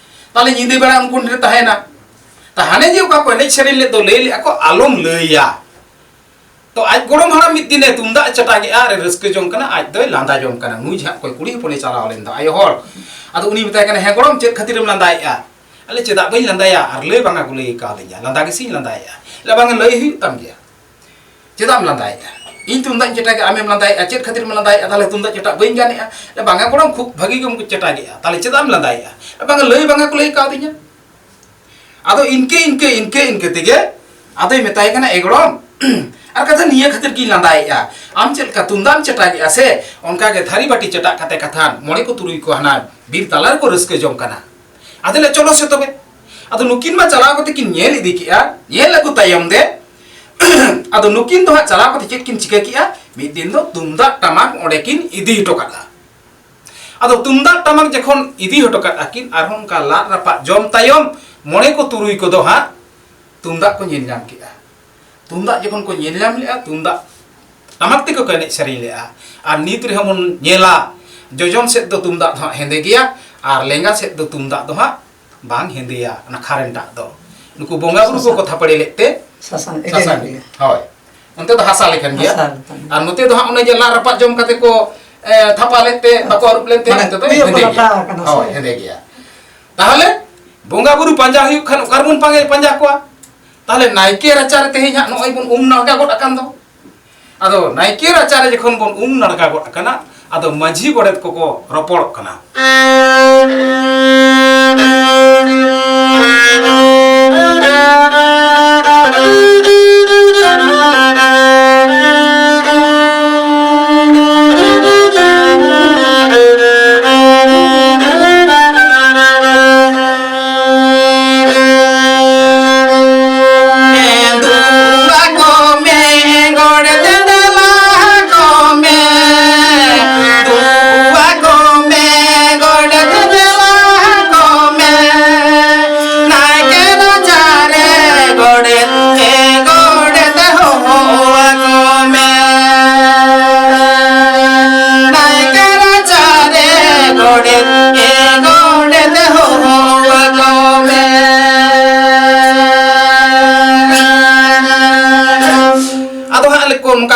ᱛᱟᱦᱞᱮ ᱧᱤᱫᱟᱹ ᱵᱮᱲᱟ ᱩᱱᱠᱩ ᱴᱷᱮᱱ ᱛᱟᱦᱮᱸᱭᱮᱱᱟ᱾ ᱛᱟᱦᱞᱮ ᱡᱮ ᱚᱠᱟ ᱠᱚ ᱮᱱᱮᱡ ᱥᱮᱨᱮᱧ ᱞᱮᱫ ᱫᱚ, ᱞᱟᱹᱭ ᱞᱮᱫᱼᱟ ᱠᱚ, "ᱟᱞᱚᱢ ᱞᱟᱹᱭᱟ, ᱛᱚ ᱟᱡ ᱜᱚᱲᱚᱢ ᱦᱟᱲᱟᱢ ᱢᱤᱫ ᱫᱤᱱᱮ ᱛᱩᱢᱫᱟᱜ ᱪᱮᱴᱟᱜᱮᱜᱼᱟ ᱟᱨ ᱨᱟᱹᱥᱠᱟᱹ ᱡᱚᱝ ᱠᱟᱱᱟ, ᱟᱡ ᱫᱚᱭ ᱞᱟᱸᱫᱟ ᱡᱚᱝ ᱠᱟᱱᱟ᱾ ᱱᱩᱭ ᱡᱟᱦᱟᱸ ᱚᱠᱚᱭ ᱠᱩᱲᱤ ᱦᱚᱯᱚᱱᱮ ᱪᱟᱞᱟᱣ ᱞᱮᱱ ᱫᱚ, ᱟᱭᱳ ᱦᱚᱲ, ᱟᱫᱚ ᱩᱱᱤ ᱢᱮᱛᱟᱭ ᱠᱟᱱᱟ, "ᱦᱮᱸ ᱜᱚᱲᱚᱢ, ᱪᱮᱫ ᱠᱷᱟᱹᱛᱤᱨᱮᱢ ᱞᱟᱸᱫᱟᱭᱮᱜᱼᱟ?" "ᱟᱞᱮ ᱪᱮᱫᱟᱜ ᱵᱟᱹᱧ ᱞᱟᱸᱫᱟᱭᱟ, ᱟᱨ ᱞᱟᱹᱭ ᱵᱟᱝᱟ ᱠᱚ ᱞᱟᱹᱭ ᱠᱟᱣᱫᱤᱧᱟ, ᱞᱟᱸᱫᱟ ᱜᱮᱥᱮᱧ ᱞᱟᱸᱫᱟᱭᱮᱜᱼᱟ?" ᱞᱟᱹᱭ, "ᱵᱟᱝᱟ, ᱞᱟᱹᱭ ᱦᱩᱭᱩᱜ ᱛᱟᱢ ᱜᱮᱭᱟ, ᱪᱮᱫᱟᱜ ᱮᱢ ᱞᱟᱸᱫᱟᱭᱮᱜᱼᱟ? ᱤᱧ ᱛᱩᱢᱫᱟᱜ ᱤᱧ ᱪᱮᱴᱟᱜᱮᱜᱼᱟ, ᱟᱢᱮᱢ ᱞᱟᱸᱫᱟᱭᱮᱜᱼᱟ, ᱪᱮᱫ ᱠᱷᱟᱹᱛᱤᱨᱮᱢ ᱞᱟᱸᱫᱟᱭᱮᱜᱼᱟ? ᱛᱟᱦᱞᱮ ᱛᱩᱢᱫᱟᱜ ᱪᱮᱴᱟᱜ ᱵᱟᱹᱧ ᱜᱟᱱᱮᱜᱼᱟ?" ᱞᱟᱹᱭ, "ᱵᱟᱝᱟ ᱜᱚᱲᱚᱢ, ᱠᱷᱩᱵ ᱵᱷᱟᱹᱜᱤ ᱜᱮᱢ ᱪᱮᱴᱟᱜᱮᱜᱼᱟ, ᱛᱟᱦᱞᱮ ᱪᱮᱫᱟᱜ ᱮᱢ ᱞᱟᱸᱫᱟᱭᱮᱜᱼᱟ?" ᱞᱟᱹᱭ, "ᱵᱟᱝᱟ, ᱞᱟᱹᱭ ᱵᱟᱝᱟ ᱠᱚ ᱞᱟᱹᱭ ᱠᱟᱣᱫᱤᱧᱟ᱾" ᱟᱫᱚ ᱤᱱᱠᱟᱹ, ᱤᱱᱠᱟᱹ, ᱤᱱᱠᱟᱹ, ᱤᱱᱠᱟᱹ ᱛᱮᱜᱮ ᱟᱫᱚᱭ ᱢᱮᱛᱟᱭ ᱠᱟᱱᱟ, "ᱮ ᱜᱚᱲᱚᱢ, ᱟᱨ ᱠᱟᱛᱷᱟ ᱱᱤᱭᱟᱹ ᱠᱷᱟᱹᱛᱤᱨ ᱜᱤᱧ ᱞᱟᱸᱫᱟᱭᱮᱜᱼᱟ, ᱟᱢ ᱪᱮᱫ ᱞᱮᱠᱟ ᱛᱩᱢᱫᱟᱜ ᱮᱢ ᱪᱮᱴᱟᱜᱮᱜᱼᱟ ᱥᱮ, ᱚᱱᱠᱟ ᱜᱮ ᱛᱷᱟᱹᱨᱤ ᱵᱟᱹᱴᱤ ᱪᱮᱴᱟᱜ ᱠᱟᱛᱮ ᱠᱟᱛᱷᱟᱱ ᱢᱚᱬᱮ ᱠᱚ ᱛᱩᱨᱩᱭ ᱠᱚ ᱦᱟᱱᱟ ᱵᱤᱨ ᱛᱟᱞᱟ ᱨᱮᱠᱚ ᱨᱟᱹᱥᱠᱟᱹ ᱡᱚᱝ ᱠᱟᱱᱟ᱾ ᱟᱫᱚ ᱞᱮ ᱪᱚᱞᱚ ᱥᱮ ᱛᱚᱵᱮ᱾" ᱟᱫᱚ ᱱᱩᱠᱤᱱ ᱢᱟ ᱪᱟᱞᱟᱣ ᱠᱟᱛᱮ ᱠᱤᱱ ᱧᱮᱞ ᱤᱫᱤ ᱠᱮᱜᱼᱟ, ᱧᱮᱞ ᱟᱹᱜᱩ ᱛᱟᱭᱚᱢ ᱛᱮ ᱟᱫᱚ ᱱᱩᱠᱤᱱ ᱫᱚ ᱦᱟᱸᱜ ᱪᱟᱞᱟᱣ ᱠᱟᱛᱮ ᱪᱮᱫ ᱠᱤᱱ ᱪᱤᱠᱟᱹ ᱠᱮᱜᱼᱟ? ᱢᱤᱫ ᱫᱤᱱ ᱫᱚ ᱛᱩᱢᱫᱟᱜ ᱴᱟᱢᱟᱠ ᱚᱸᱰᱮ ᱠᱤᱱ ᱤᱫᱤ ᱦᱚᱴᱚ ᱠᱟᱫᱟ᱾ ᱟᱫᱚ ᱛᱩᱢᱫᱟᱜ ᱴᱟᱢᱟᱠ ᱡᱚᱠᱷᱚᱱ ᱤᱫᱤ ᱦᱚᱴᱚ ᱠᱟᱫ ᱟᱹᱠᱤᱱ, ᱟᱨᱦᱚᱸ ᱚᱱᱠᱟ ᱞᱟᱫ ᱨᱟᱯᱟᱜ ᱡᱚᱢ ᱛᱟᱭᱚᱢ ᱢᱚᱬᱮ ᱠᱚ ᱛᱩᱨᱩᱭ ᱠᱚᱫᱚ ᱦᱟᱸᱜ ᱛᱩᱢᱫᱟᱜ ᱠᱚ ᱧᱮᱞ ᱧᱟᱢ ᱠᱮᱜᱼᱟ᱾ ᱛᱩᱢᱫᱟᱜ ᱡᱚᱠᱷᱚᱱ ᱠᱚ ᱧᱮᱞ ᱧᱟᱢ ᱞᱮᱜᱼᱟ, ᱛᱩᱢᱫᱟᱜ ᱴᱟᱢᱟᱠ ᱛᱮᱜᱮ ᱠᱚ ᱮᱱᱮᱡ ᱥᱮᱨᱮᱧ ᱞᱮᱜᱼᱟ᱾ ᱟᱨ ᱱᱤᱛ ᱨᱮᱦᱚᱸ ᱵᱚᱱ ᱧᱮᱞᱟ, ᱡᱚᱡᱚᱢ ᱥᱮᱫ ᱫᱚ ᱛᱩᱢᱫᱟᱜ ᱫᱚ ᱦᱟᱸᱜ ᱦᱮᱸᱫᱮ ᱜᱮᱭᱟ, ᱟᱨ ᱞᱮᱸᱜᱟ ᱥᱮᱫ ᱫᱚ ᱛᱩᱢᱫᱟᱜ ᱫᱚ ᱦᱟᱸᱜ ᱵᱟᱝ ᱦᱮᱸᱫᱮᱭᱟ, ᱚᱱᱟ ᱠᱷᱟᱨᱮᱱᱴᱟᱜ ᱫᱚ᱾ ᱱᱩᱠᱩ ᱵᱚᱸᱜᱟ ᱵᱩᱨᱩ ᱠᱚᱠᱚ ᱛᱷᱟᱯᱟᱲᱤ ᱞᱮᱫ ᱛᱮ ᱥᱟᱥᱟᱝ, ᱮᱠᱮᱱ ᱥᱟᱥᱟᱝ ᱜᱮ᱾ ᱜᱮ᱾ ᱦᱳᱭ, ᱚᱱᱛᱮ ᱫᱚ ᱦᱟᱥᱟ ᱞᱮᱠᱟᱱ ᱜᱮᱭᱟ᱾ ᱦᱟᱥᱟ ᱞᱮᱠᱟᱱ ᱜᱮ᱾ ᱟᱨ ᱱᱚᱛᱮ ᱫᱚ ᱦᱟᱸᱜ ᱚᱱᱮ ᱡᱮ ᱞᱟᱫ ᱨᱟᱯᱟᱜ ᱡᱚᱢ ᱠᱟᱛᱮ ᱠᱚ, ᱮ, ᱛᱷᱟᱯᱟ ᱞᱮᱫ ᱛᱮ ᱵᱟᱠᱚ ᱟᱹᱨᱩᱵ ᱞᱮᱱ ᱛᱮ ᱢᱟᱱᱮ ᱚᱱᱛᱮ ᱫᱚ ᱤᱭᱟᱹ ᱠᱚ ᱦᱮᱸᱫᱮ ᱞᱟᱴᱷᱟ ᱜᱮᱭᱟ᱾ ᱟᱠᱟᱱᱟ ᱥᱮ? ᱦᱳᱭ, ᱦᱮᱸᱫᱮ ᱜᱮᱭᱟ᱾ ᱛᱟᱦᱚᱞᱮ ᱵᱚᱸᱜᱟ ᱵᱩᱨᱩ ᱯᱟᱸᱡᱟ ᱦᱩᱭᱩᱜ ᱠᱷᱟᱱ ᱚᱠᱟ ᱨᱮᱵᱚᱱ ᱯᱟᱸᱡᱟ, ᱯᱟᱸᱡᱟ ᱠᱚᱣᱟ? ᱛᱟᱦᱚᱞᱮ ᱱᱟᱭᱠᱮ ᱨᱟᱪᱟ ᱨᱮ ᱛᱮᱦᱮᱧ ᱦᱟᱸᱜ ᱱᱚᱜᱼᱚᱭ ᱵᱚᱱ ᱩᱢ ᱱᱟᱲᱠᱟ ᱜᱚᱫ ᱟᱠᱟᱱ ᱫᱚ᱾ ᱟᱫᱚ ᱱᱟᱭᱠᱮ ᱨᱟᱪᱟ ᱨᱮ ᱡᱚᱠᱷᱚᱱ ᱵᱚᱱ ᱩᱢ ᱱᱟᱲᱠᱟ ᱜᱚᱫ ᱟᱠᱟᱱᱟ, ᱟᱫᱚ ᱢᱟᱹᱡᱷᱤ ᱜᱚᱰᱮᱛ ᱠᱚᱠᱚ ᱨᱚᱯᱚᱲᱚᱜ ᱠᱟᱱᱟ᱾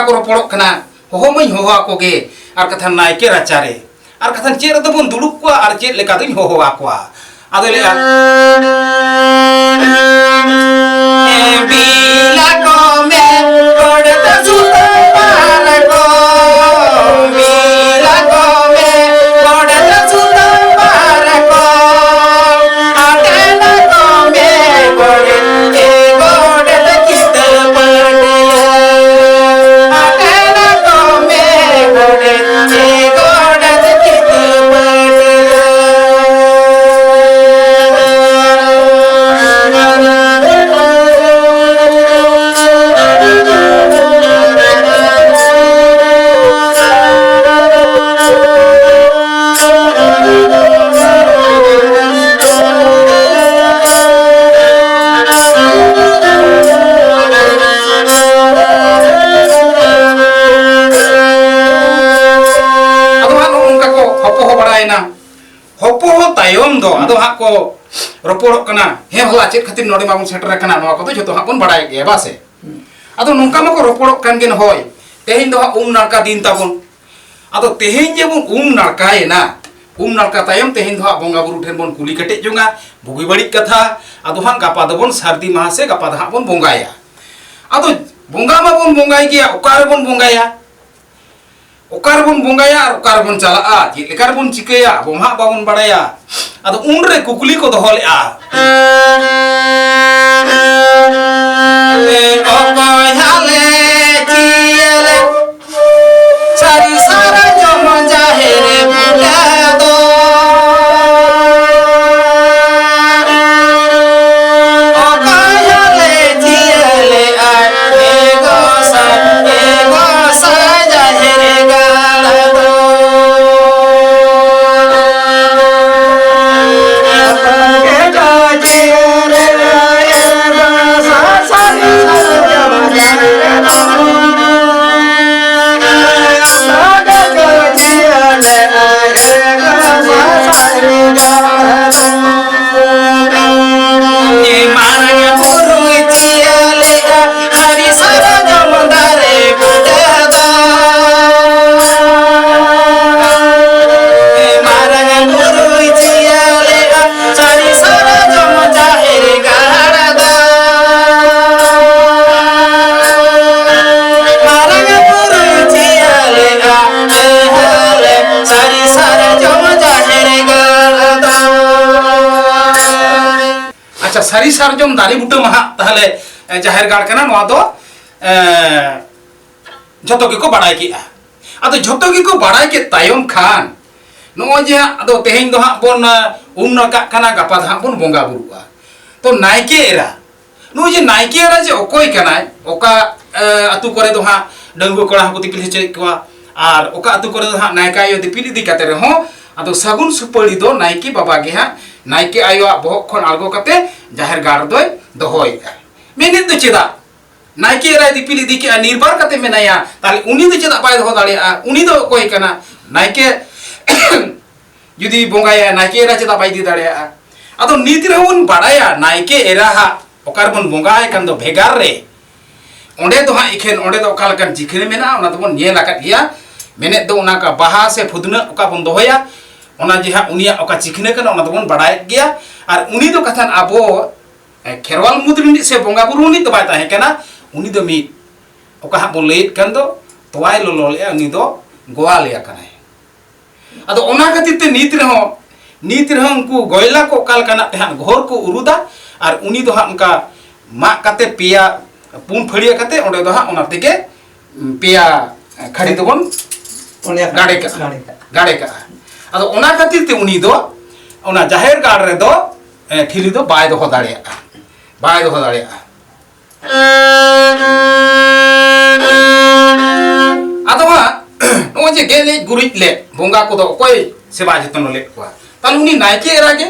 ᱠᱚ ᱨᱚᱯᱚᱲᱚᱜ ᱠᱟᱱᱟ, ᱦᱚᱦᱚ ᱢᱟᱹᱧ ᱦᱚᱦᱚ ᱟᱠᱚ ᱜᱮ, ᱟᱨ ᱠᱟᱛᱷᱟ ᱱᱟᱭᱠᱮ ᱨᱟᱪᱟᱨᱮ, ᱟᱨ ᱠᱟᱛᱷᱟ ᱪᱮᱫ ᱨᱮᱫᱚ ᱵᱚᱱ ᱫᱩᱲᱩᱵ ᱠᱚᱣᱟ ᱟᱨ ᱪᱮᱫ ᱞᱮᱠᱟ ᱫᱚᱧ ᱦᱚᱦᱚ ᱟᱠᱚᱣᱟ᱾ ᱟᱫᱚᱭ ᱞᱟᱹᱭᱟ, ᱵᱤᱞᱟ ᱠᱚ ᱢᱮ, ᱜᱚᱰᱮᱛ ᱥᱩᱛᱟᱹᱢ ᱯᱟᱨᱠᱚᱢ, ᱵᱤᱞᱟ ᱠᱚ ᱢᱮ, ᱜᱚᱰᱮᱛ ᱥᱩᱛᱟᱹᱢ ᱯᱟᱨᱠᱚᱢ, ᱟᱴᱮᱱ ᱠᱚ ᱢᱮ, ᱜᱚᱰᱮᱛ, ᱮ ᱜᱚᱰᱮᱛ ᱠᱤᱛᱟᱹ ᱯᱟᱹᱴᱭᱟᱹ, ᱟᱴᱮᱱ ᱠᱚ ᱢᱮ, ᱜᱚᱰᱮᱛ, ᱮ ᱜᱚᱰᱮᱛ ᱠᱤᱛᱟᱹ ᱯᱟᱹᱴᱭᱟᱹ᱾ ᱟᱫᱚ ᱦᱟᱸᱜ ᱱᱚᱜᱼᱚ ᱱᱚᱝᱠᱟ ᱠᱚ ᱦᱚᱯᱚᱦᱚ ᱵᱟᱲᱟᱭᱮᱱᱟ᱾ ᱦᱚᱯᱚᱦᱚ ᱛᱟᱭᱚᱢ ᱫᱚ ᱟᱫᱚ ᱦᱟᱸᱜ ᱠᱚ ᱨᱚᱯᱚᱲᱚᱜ ᱠᱟᱱᱟ, "ᱦᱮᱸ ᱦᱚᱞᱟ ᱪᱮᱫ ᱠᱷᱟᱹᱛᱤᱨ ᱱᱚᱰᱮ ᱢᱟᱵᱚᱱ ᱥᱮᱴᱮᱨ ᱟᱠᱟᱱᱟ, ᱱᱚᱣᱟ ᱠᱚᱫᱚ ᱡᱷᱚᱛᱚ ᱦᱟᱸᱜ ᱵᱚᱱ ᱵᱟᱲᱟᱭ ᱜᱮᱭᱟ, ᱵᱟᱥᱮ?" ᱟᱫᱚ ᱱᱚᱝᱠᱟ ᱢᱟᱠᱚ ᱨᱚᱯᱚᱲᱚᱜ ᱠᱟᱱ ᱜᱮ, ᱦᱳᱭ, ᱛᱮᱦᱮᱧ ᱫᱚ ᱦᱟᱸᱜ ᱩᱢ ᱱᱟᱲᱠᱟ ᱫᱤᱱ ᱛᱟᱵᱚᱱ᱾ ᱟᱫᱚ ᱛᱮᱦᱮᱧ ᱡᱮᱵᱚᱱ ᱩᱢ ᱱᱟᱲᱠᱟᱭᱮᱱᱟ, ᱩᱢ ᱱᱟᱲᱠᱟ ᱛᱟᱭᱚᱢ ᱛᱮᱦᱮᱧ ᱫᱚ ᱦᱟᱸᱜ ᱵᱚᱸᱜᱟ ᱵᱩᱨᱩ ᱴᱷᱮᱱ ᱵᱚᱱ ᱠᱩᱞᱤ ᱠᱮᱴᱮᱡ ᱡᱚᱝᱟ ᱵᱩᱜᱤ ᱵᱟᱹᱲᱤᱡ ᱠᱟᱛᱷᱟ᱾ ᱟᱫᱚ ᱦᱟᱸᱜ ᱜᱟᱯᱟ ᱫᱚᱵᱚᱱ ᱥᱟᱹᱨᱫᱤ ᱢᱟᱦᱟ ᱥᱮ ᱜᱟᱯᱟ ᱫᱚ ᱦᱟᱸᱜ ᱵᱚᱱ ᱵᱚᱸᱜᱟᱭᱟ᱾ ᱟᱫᱚ ᱵᱚᱸᱜᱟ ᱢᱟᱵᱚᱱ ᱵᱚᱸᱜᱟᱭ ᱜᱮᱭᱟ, ᱚᱠᱟ ᱨᱮᱵᱚᱱ ᱵᱚᱸᱜᱟᱭᱟ? ᱚᱠᱟ ᱨᱮᱵᱚᱱ ᱵᱚᱸᱜᱟᱭᱟ ᱟᱨ ᱚᱠᱟ ᱨᱮᱵᱚᱱ ᱪᱟᱞᱟᱜᱼᱟ, ᱪᱮᱫ ᱞᱮᱠᱟ ᱨᱮᱵᱚᱱ ᱪᱤᱠᱟᱹᱭᱟ, ᱟᱵᱚ ᱢᱟ ᱦᱟᱸᱜ ᱵᱟᱵᱚᱱ ᱵᱟᱲᱟᱭᱟ᱾ ᱟᱫᱚ ᱩᱱᱨᱮ ᱠᱩᱠᱞᱤ ᱠᱚ ᱫᱚᱦᱚ ᱞᱮᱫᱼᱟ, ᱚᱠᱚᱭ ᱦᱟᱞᱮ ᱪᱤᱭᱟᱹᱞᱮ ᱥᱟᱹᱨᱤ ᱥᱟᱨᱡᱚᱢ ᱡᱟᱦᱮᱨ ᱵᱩᱴᱟᱹ ᱫᱚ? ᱚᱠᱚᱭ ᱦᱟᱞᱮ ᱪᱤᱭᱟᱹᱞᱮ ᱟᱭ ᱮ ᱜᱚᱸᱥᱟᱭ, ᱮ ᱜᱚᱸᱥᱟᱭ ᱡᱟᱦᱮᱨ ᱜᱟᱲ ᱫᱚ᱾ ᱥᱟᱹᱨᱤ ᱥᱟᱨᱡᱚᱢ ᱫᱟᱨᱮ ᱵᱩᱴᱟᱹ ᱢᱟ ᱦᱟᱸᱜ ᱛᱟᱦᱞᱮ, ᱮ, ᱡᱟᱦᱮᱨ ᱜᱟᱲ ᱠᱟᱱᱟ, ᱱᱚᱣᱟ ᱫᱚ, ᱮ, ᱡᱷᱚᱛᱚ ᱜᱮᱠᱚ ᱵᱟᱲᱟᱭ ᱠᱮᱜᱼᱟ᱾ ᱟᱫᱚ ᱡᱷᱚᱛᱚ ᱜᱮᱠᱚ ᱵᱟᱲᱟᱭ ᱠᱮᱫ ᱛᱟᱭᱚᱢ ᱠᱷᱟᱱ, ᱱᱚᱜᱼᱚᱭ ᱡᱮ ᱦᱟᱸᱜ, ᱟᱫᱚ ᱛᱮᱦᱮᱧ ᱫᱚ ᱦᱟᱸᱜ ᱵᱚᱱ, ᱮ, ᱩᱢ ᱱᱟᱲᱠᱟᱜ ᱠᱟᱱᱟ, ᱜᱟᱯᱟ ᱫᱚ ᱦᱟᱸᱜ ᱵᱚᱱ ᱵᱚᱸᱜᱟ ᱵᱩᱨᱩᱜᱼᱟ᱾ ᱛᱚ ᱱᱟᱭᱠᱮ ᱮᱨᱟ, ᱱᱩᱭ ᱡᱮ ᱱᱟᱭᱠᱮ ᱮᱨᱟ ᱡᱮ ᱚᱠᱚᱭ ᱠᱟᱱᱟᱭ, ᱚᱠᱟ, ᱮ, ᱟᱹᱛᱩ ᱠᱚᱨᱮ ᱫᱚ ᱦᱟᱸᱜ ᱰᱟᱺᱜᱩᱣᱟᱹ ᱠᱚᱲᱟ ᱦᱚᱸᱠᱚ ᱫᱤᱯᱤᱞ ᱦᱚᱪᱚᱭᱮᱫ ᱠᱚᱣᱟ, ᱟᱨ ᱚᱠᱟ ᱟᱹᱛᱩ ᱠᱚᱨᱮ ᱫᱚ ᱦᱟᱸᱜ ᱱᱟᱭᱠᱮ ᱟᱭᱳ ᱫᱤᱯᱤᱞ ᱤᱫᱤ ᱠᱟᱛᱮ ᱨᱮᱦᱚᱸ, ᱟᱫᱚ ᱥᱟᱹᱜᱩᱱ ᱥᱩᱯᱟᱹᱲᱤ ᱫᱚ ᱱᱟᱭᱠᱮ ᱵᱟᱵᱟ ᱜᱮ ᱦᱟᱸᱜ ᱱᱟᱭᱠᱮ ᱟᱭᱳᱣᱟᱜ ᱵᱚᱦᱚᱜ ᱠᱷᱚᱱ ᱟᱬᱜᱚ ᱠᱟᱛᱮ ᱡᱟᱦᱮᱨ ᱜᱟᱲ ᱨᱮᱫᱚᱭ ᱫᱚᱦᱚᱭᱮᱫᱼᱟ᱾ ᱢᱮᱱᱮᱫ ᱫᱚ ᱪᱮᱫᱟᱜ? ᱱᱟᱭᱠᱮ ᱮᱨᱟᱭ ᱫᱤᱯᱤᱞ ᱤᱫᱤ ᱠᱮᱜᱼᱟ, ᱱᱤᱨᱵᱟᱨ ᱠᱟᱛᱮ ᱢᱮᱱᱟᱭᱟ, ᱛᱟᱦᱞᱮ ᱩᱱᱤ ᱫᱚ ᱪᱮᱫᱟᱜ ᱵᱟᱭ ᱫᱚᱦᱚ ᱫᱟᱲᱮᱭᱟᱜᱼᱟ? ᱩᱱᱤ ᱫᱚ ᱚᱠᱚᱭ ᱠᱟᱱᱟ? ᱱᱟᱭᱠᱮ ᱡᱩᱫᱤ ᱵᱚᱸᱜᱟᱭᱟ, ᱱᱟᱭᱠᱮ ᱮᱨᱟ ᱪᱮᱫᱟᱜ ᱵᱟᱭ ᱤᱫᱤ ᱫᱟᱲᱮᱭᱟᱜᱼᱟ? ᱟᱫᱚ ᱱᱤᱛ ᱨᱮᱦᱚᱸ ᱵᱚᱱ ᱵᱟᱲᱟᱭᱟ, ᱱᱟᱭᱠᱮ ᱮᱨᱟ ᱦᱟᱸᱜ ᱚᱠᱟ ᱨᱮᱵᱚᱱ ᱵᱚᱸᱜᱟᱭ ᱠᱟᱱ ᱫᱚ ᱵᱷᱮᱜᱟᱨ ᱨᱮ, ᱚᱸᱰᱮ ᱫᱚ ᱦᱟᱸᱜ ᱮᱠᱷᱮᱱ ᱚᱸᱰᱮ ᱫᱚ ᱚᱠᱟ ᱞᱮᱠᱟᱱ ᱪᱤᱠᱷᱱᱟᱹ ᱢᱮᱱᱟᱜᱼᱟ, ᱚᱱᱟ ᱫᱚᱵᱚᱱ ᱧᱮᱞ ᱟᱠᱟᱫ ᱜᱮᱭᱟ᱾ ᱢᱮᱱᱮᱫ ᱫᱚ ᱚᱱᱟ ᱠᱟ ᱵᱟᱦᱟ ᱥᱮ ᱯᱷᱩᱫᱱᱟᱹ ᱚᱠᱟ ᱵᱚᱱ ᱫᱚᱦᱚᱭᱟ, ᱚᱱᱟ ᱡᱮ ᱦᱟᱸᱜ ᱩᱱᱤᱭᱟᱜ ᱚᱠᱟ ᱪᱤᱠᱷᱱᱟᱹ ᱠᱟᱱᱟ, ᱚᱱᱟ ᱫᱚᱵᱚᱱ ᱵᱟᱲᱟᱭᱮᱫ ᱜᱮᱭᱟ᱾ ᱟᱨ ᱩᱱᱤ ᱫᱚ ᱠᱟᱛᱷᱟᱱ ᱟᱵᱚ, ᱮ, ᱠᱷᱮᱨᱣᱟᱞ ᱢᱩᱫᱽ ᱨᱤᱱᱤᱡ ᱥᱮ ᱵᱚᱸᱜᱟ ᱵᱩᱨᱩ ᱨᱤᱱᱤᱡ ᱫᱚ ᱵᱟᱭ ᱛᱟᱦᱮᱸ ᱠᱟᱱᱟ᱾ ᱩᱱᱤ ᱫᱚ ᱢᱤᱫ, ᱚᱠᱟ ᱦᱟᱸᱜ ᱵᱚᱱ ᱞᱟᱹᱭᱮᱫ ᱠᱟᱱ ᱫᱚ, ᱛᱚᱣᱟᱭ ᱞᱚᱞᱚ ᱞᱮᱜᱼᱟ, ᱩᱱᱤ ᱫᱚ ᱜᱚᱣᱟᱞᱮᱭᱟ ᱠᱟᱱᱟᱭ᱾ ᱟᱫᱚ ᱚᱱᱟ ᱠᱷᱟᱹᱛᱤᱨ ᱛᱮ ᱱᱤᱛ ᱨᱮᱦᱚᱸ, ᱱᱤᱛ ᱨᱮᱦᱚᱸ ᱩᱱᱠᱩ ᱜᱚᱭᱞᱟ ᱠᱚ ᱚᱠᱟ ᱞᱮᱠᱟᱱᱟᱜ ᱛᱮ ᱦᱟᱸᱜ ᱜᱷᱚᱨ ᱠᱚ ᱩᱨᱩᱫᱟ, ᱟᱨ ᱩᱱᱤ ᱫᱚ ᱦᱟᱸᱜ ᱚᱱᱠᱟ ᱢᱟᱜ ᱠᱟᱛᱮ ᱯᱮᱭᱟ, ᱯᱩᱱ ᱯᱷᱟᱹᱲᱭᱟᱹ ᱠᱟᱛᱮ ᱚᱸᱰᱮ ᱫᱚ ᱦᱟᱸᱜ ᱚᱱᱟ ᱛᱮᱜᱮ, ᱩᱸ, ᱯᱮᱭᱟ ᱠᱷᱟᱹᱲᱤ ᱫᱚᱵᱚᱱ ᱯᱩᱱᱭᱟ ᱠᱷᱟᱹᱲᱤ ᱜᱟᱲᱮ ᱠᱟᱜᱼᱟ᱾ ᱜᱟᱲᱮ ᱠᱟᱜᱼᱟ᱾ ᱜᱟᱲᱮ ᱠᱟᱜᱼᱟ᱾ ᱟᱫᱚ ᱚᱱᱟ ᱠᱷᱟᱹᱛᱤᱨ ᱛᱮ ᱩᱱᱤ ᱫᱚ ᱚᱱᱟ ᱡᱟᱦᱮᱨ ᱜᱟᱲ ᱨᱮᱫᱚ, ᱮ, ᱴᱷᱤᱞᱤ ᱫᱚ ᱵᱟᱭ ᱫᱚᱦᱚ ᱫᱟᱲᱮᱭᱟᱜᱼᱟ, ᱵᱟᱭ ᱫᱚᱦᱚ ᱫᱟᱲᱮᱭᱟᱜᱼᱟ᱾ ᱟᱫᱚ ᱦᱟᱸᱜ ᱱᱚᱜᱼᱚᱭ ᱡᱮ ᱜᱮᱡ ᱞᱮᱡ ᱜᱩᱨᱤᱡ ᱞᱮ ᱵᱚᱸᱜᱟ ᱠᱚᱫᱚ ᱚᱠᱚᱭ ᱥᱮᱵᱟ ᱡᱚᱛᱱᱚ ᱞᱮᱫ ᱠᱚᱣᱟ? ᱛᱟᱦᱞᱮ ᱩᱱᱤ ᱱᱟᱭᱠᱮ ᱮᱨᱟ ᱜᱮ᱾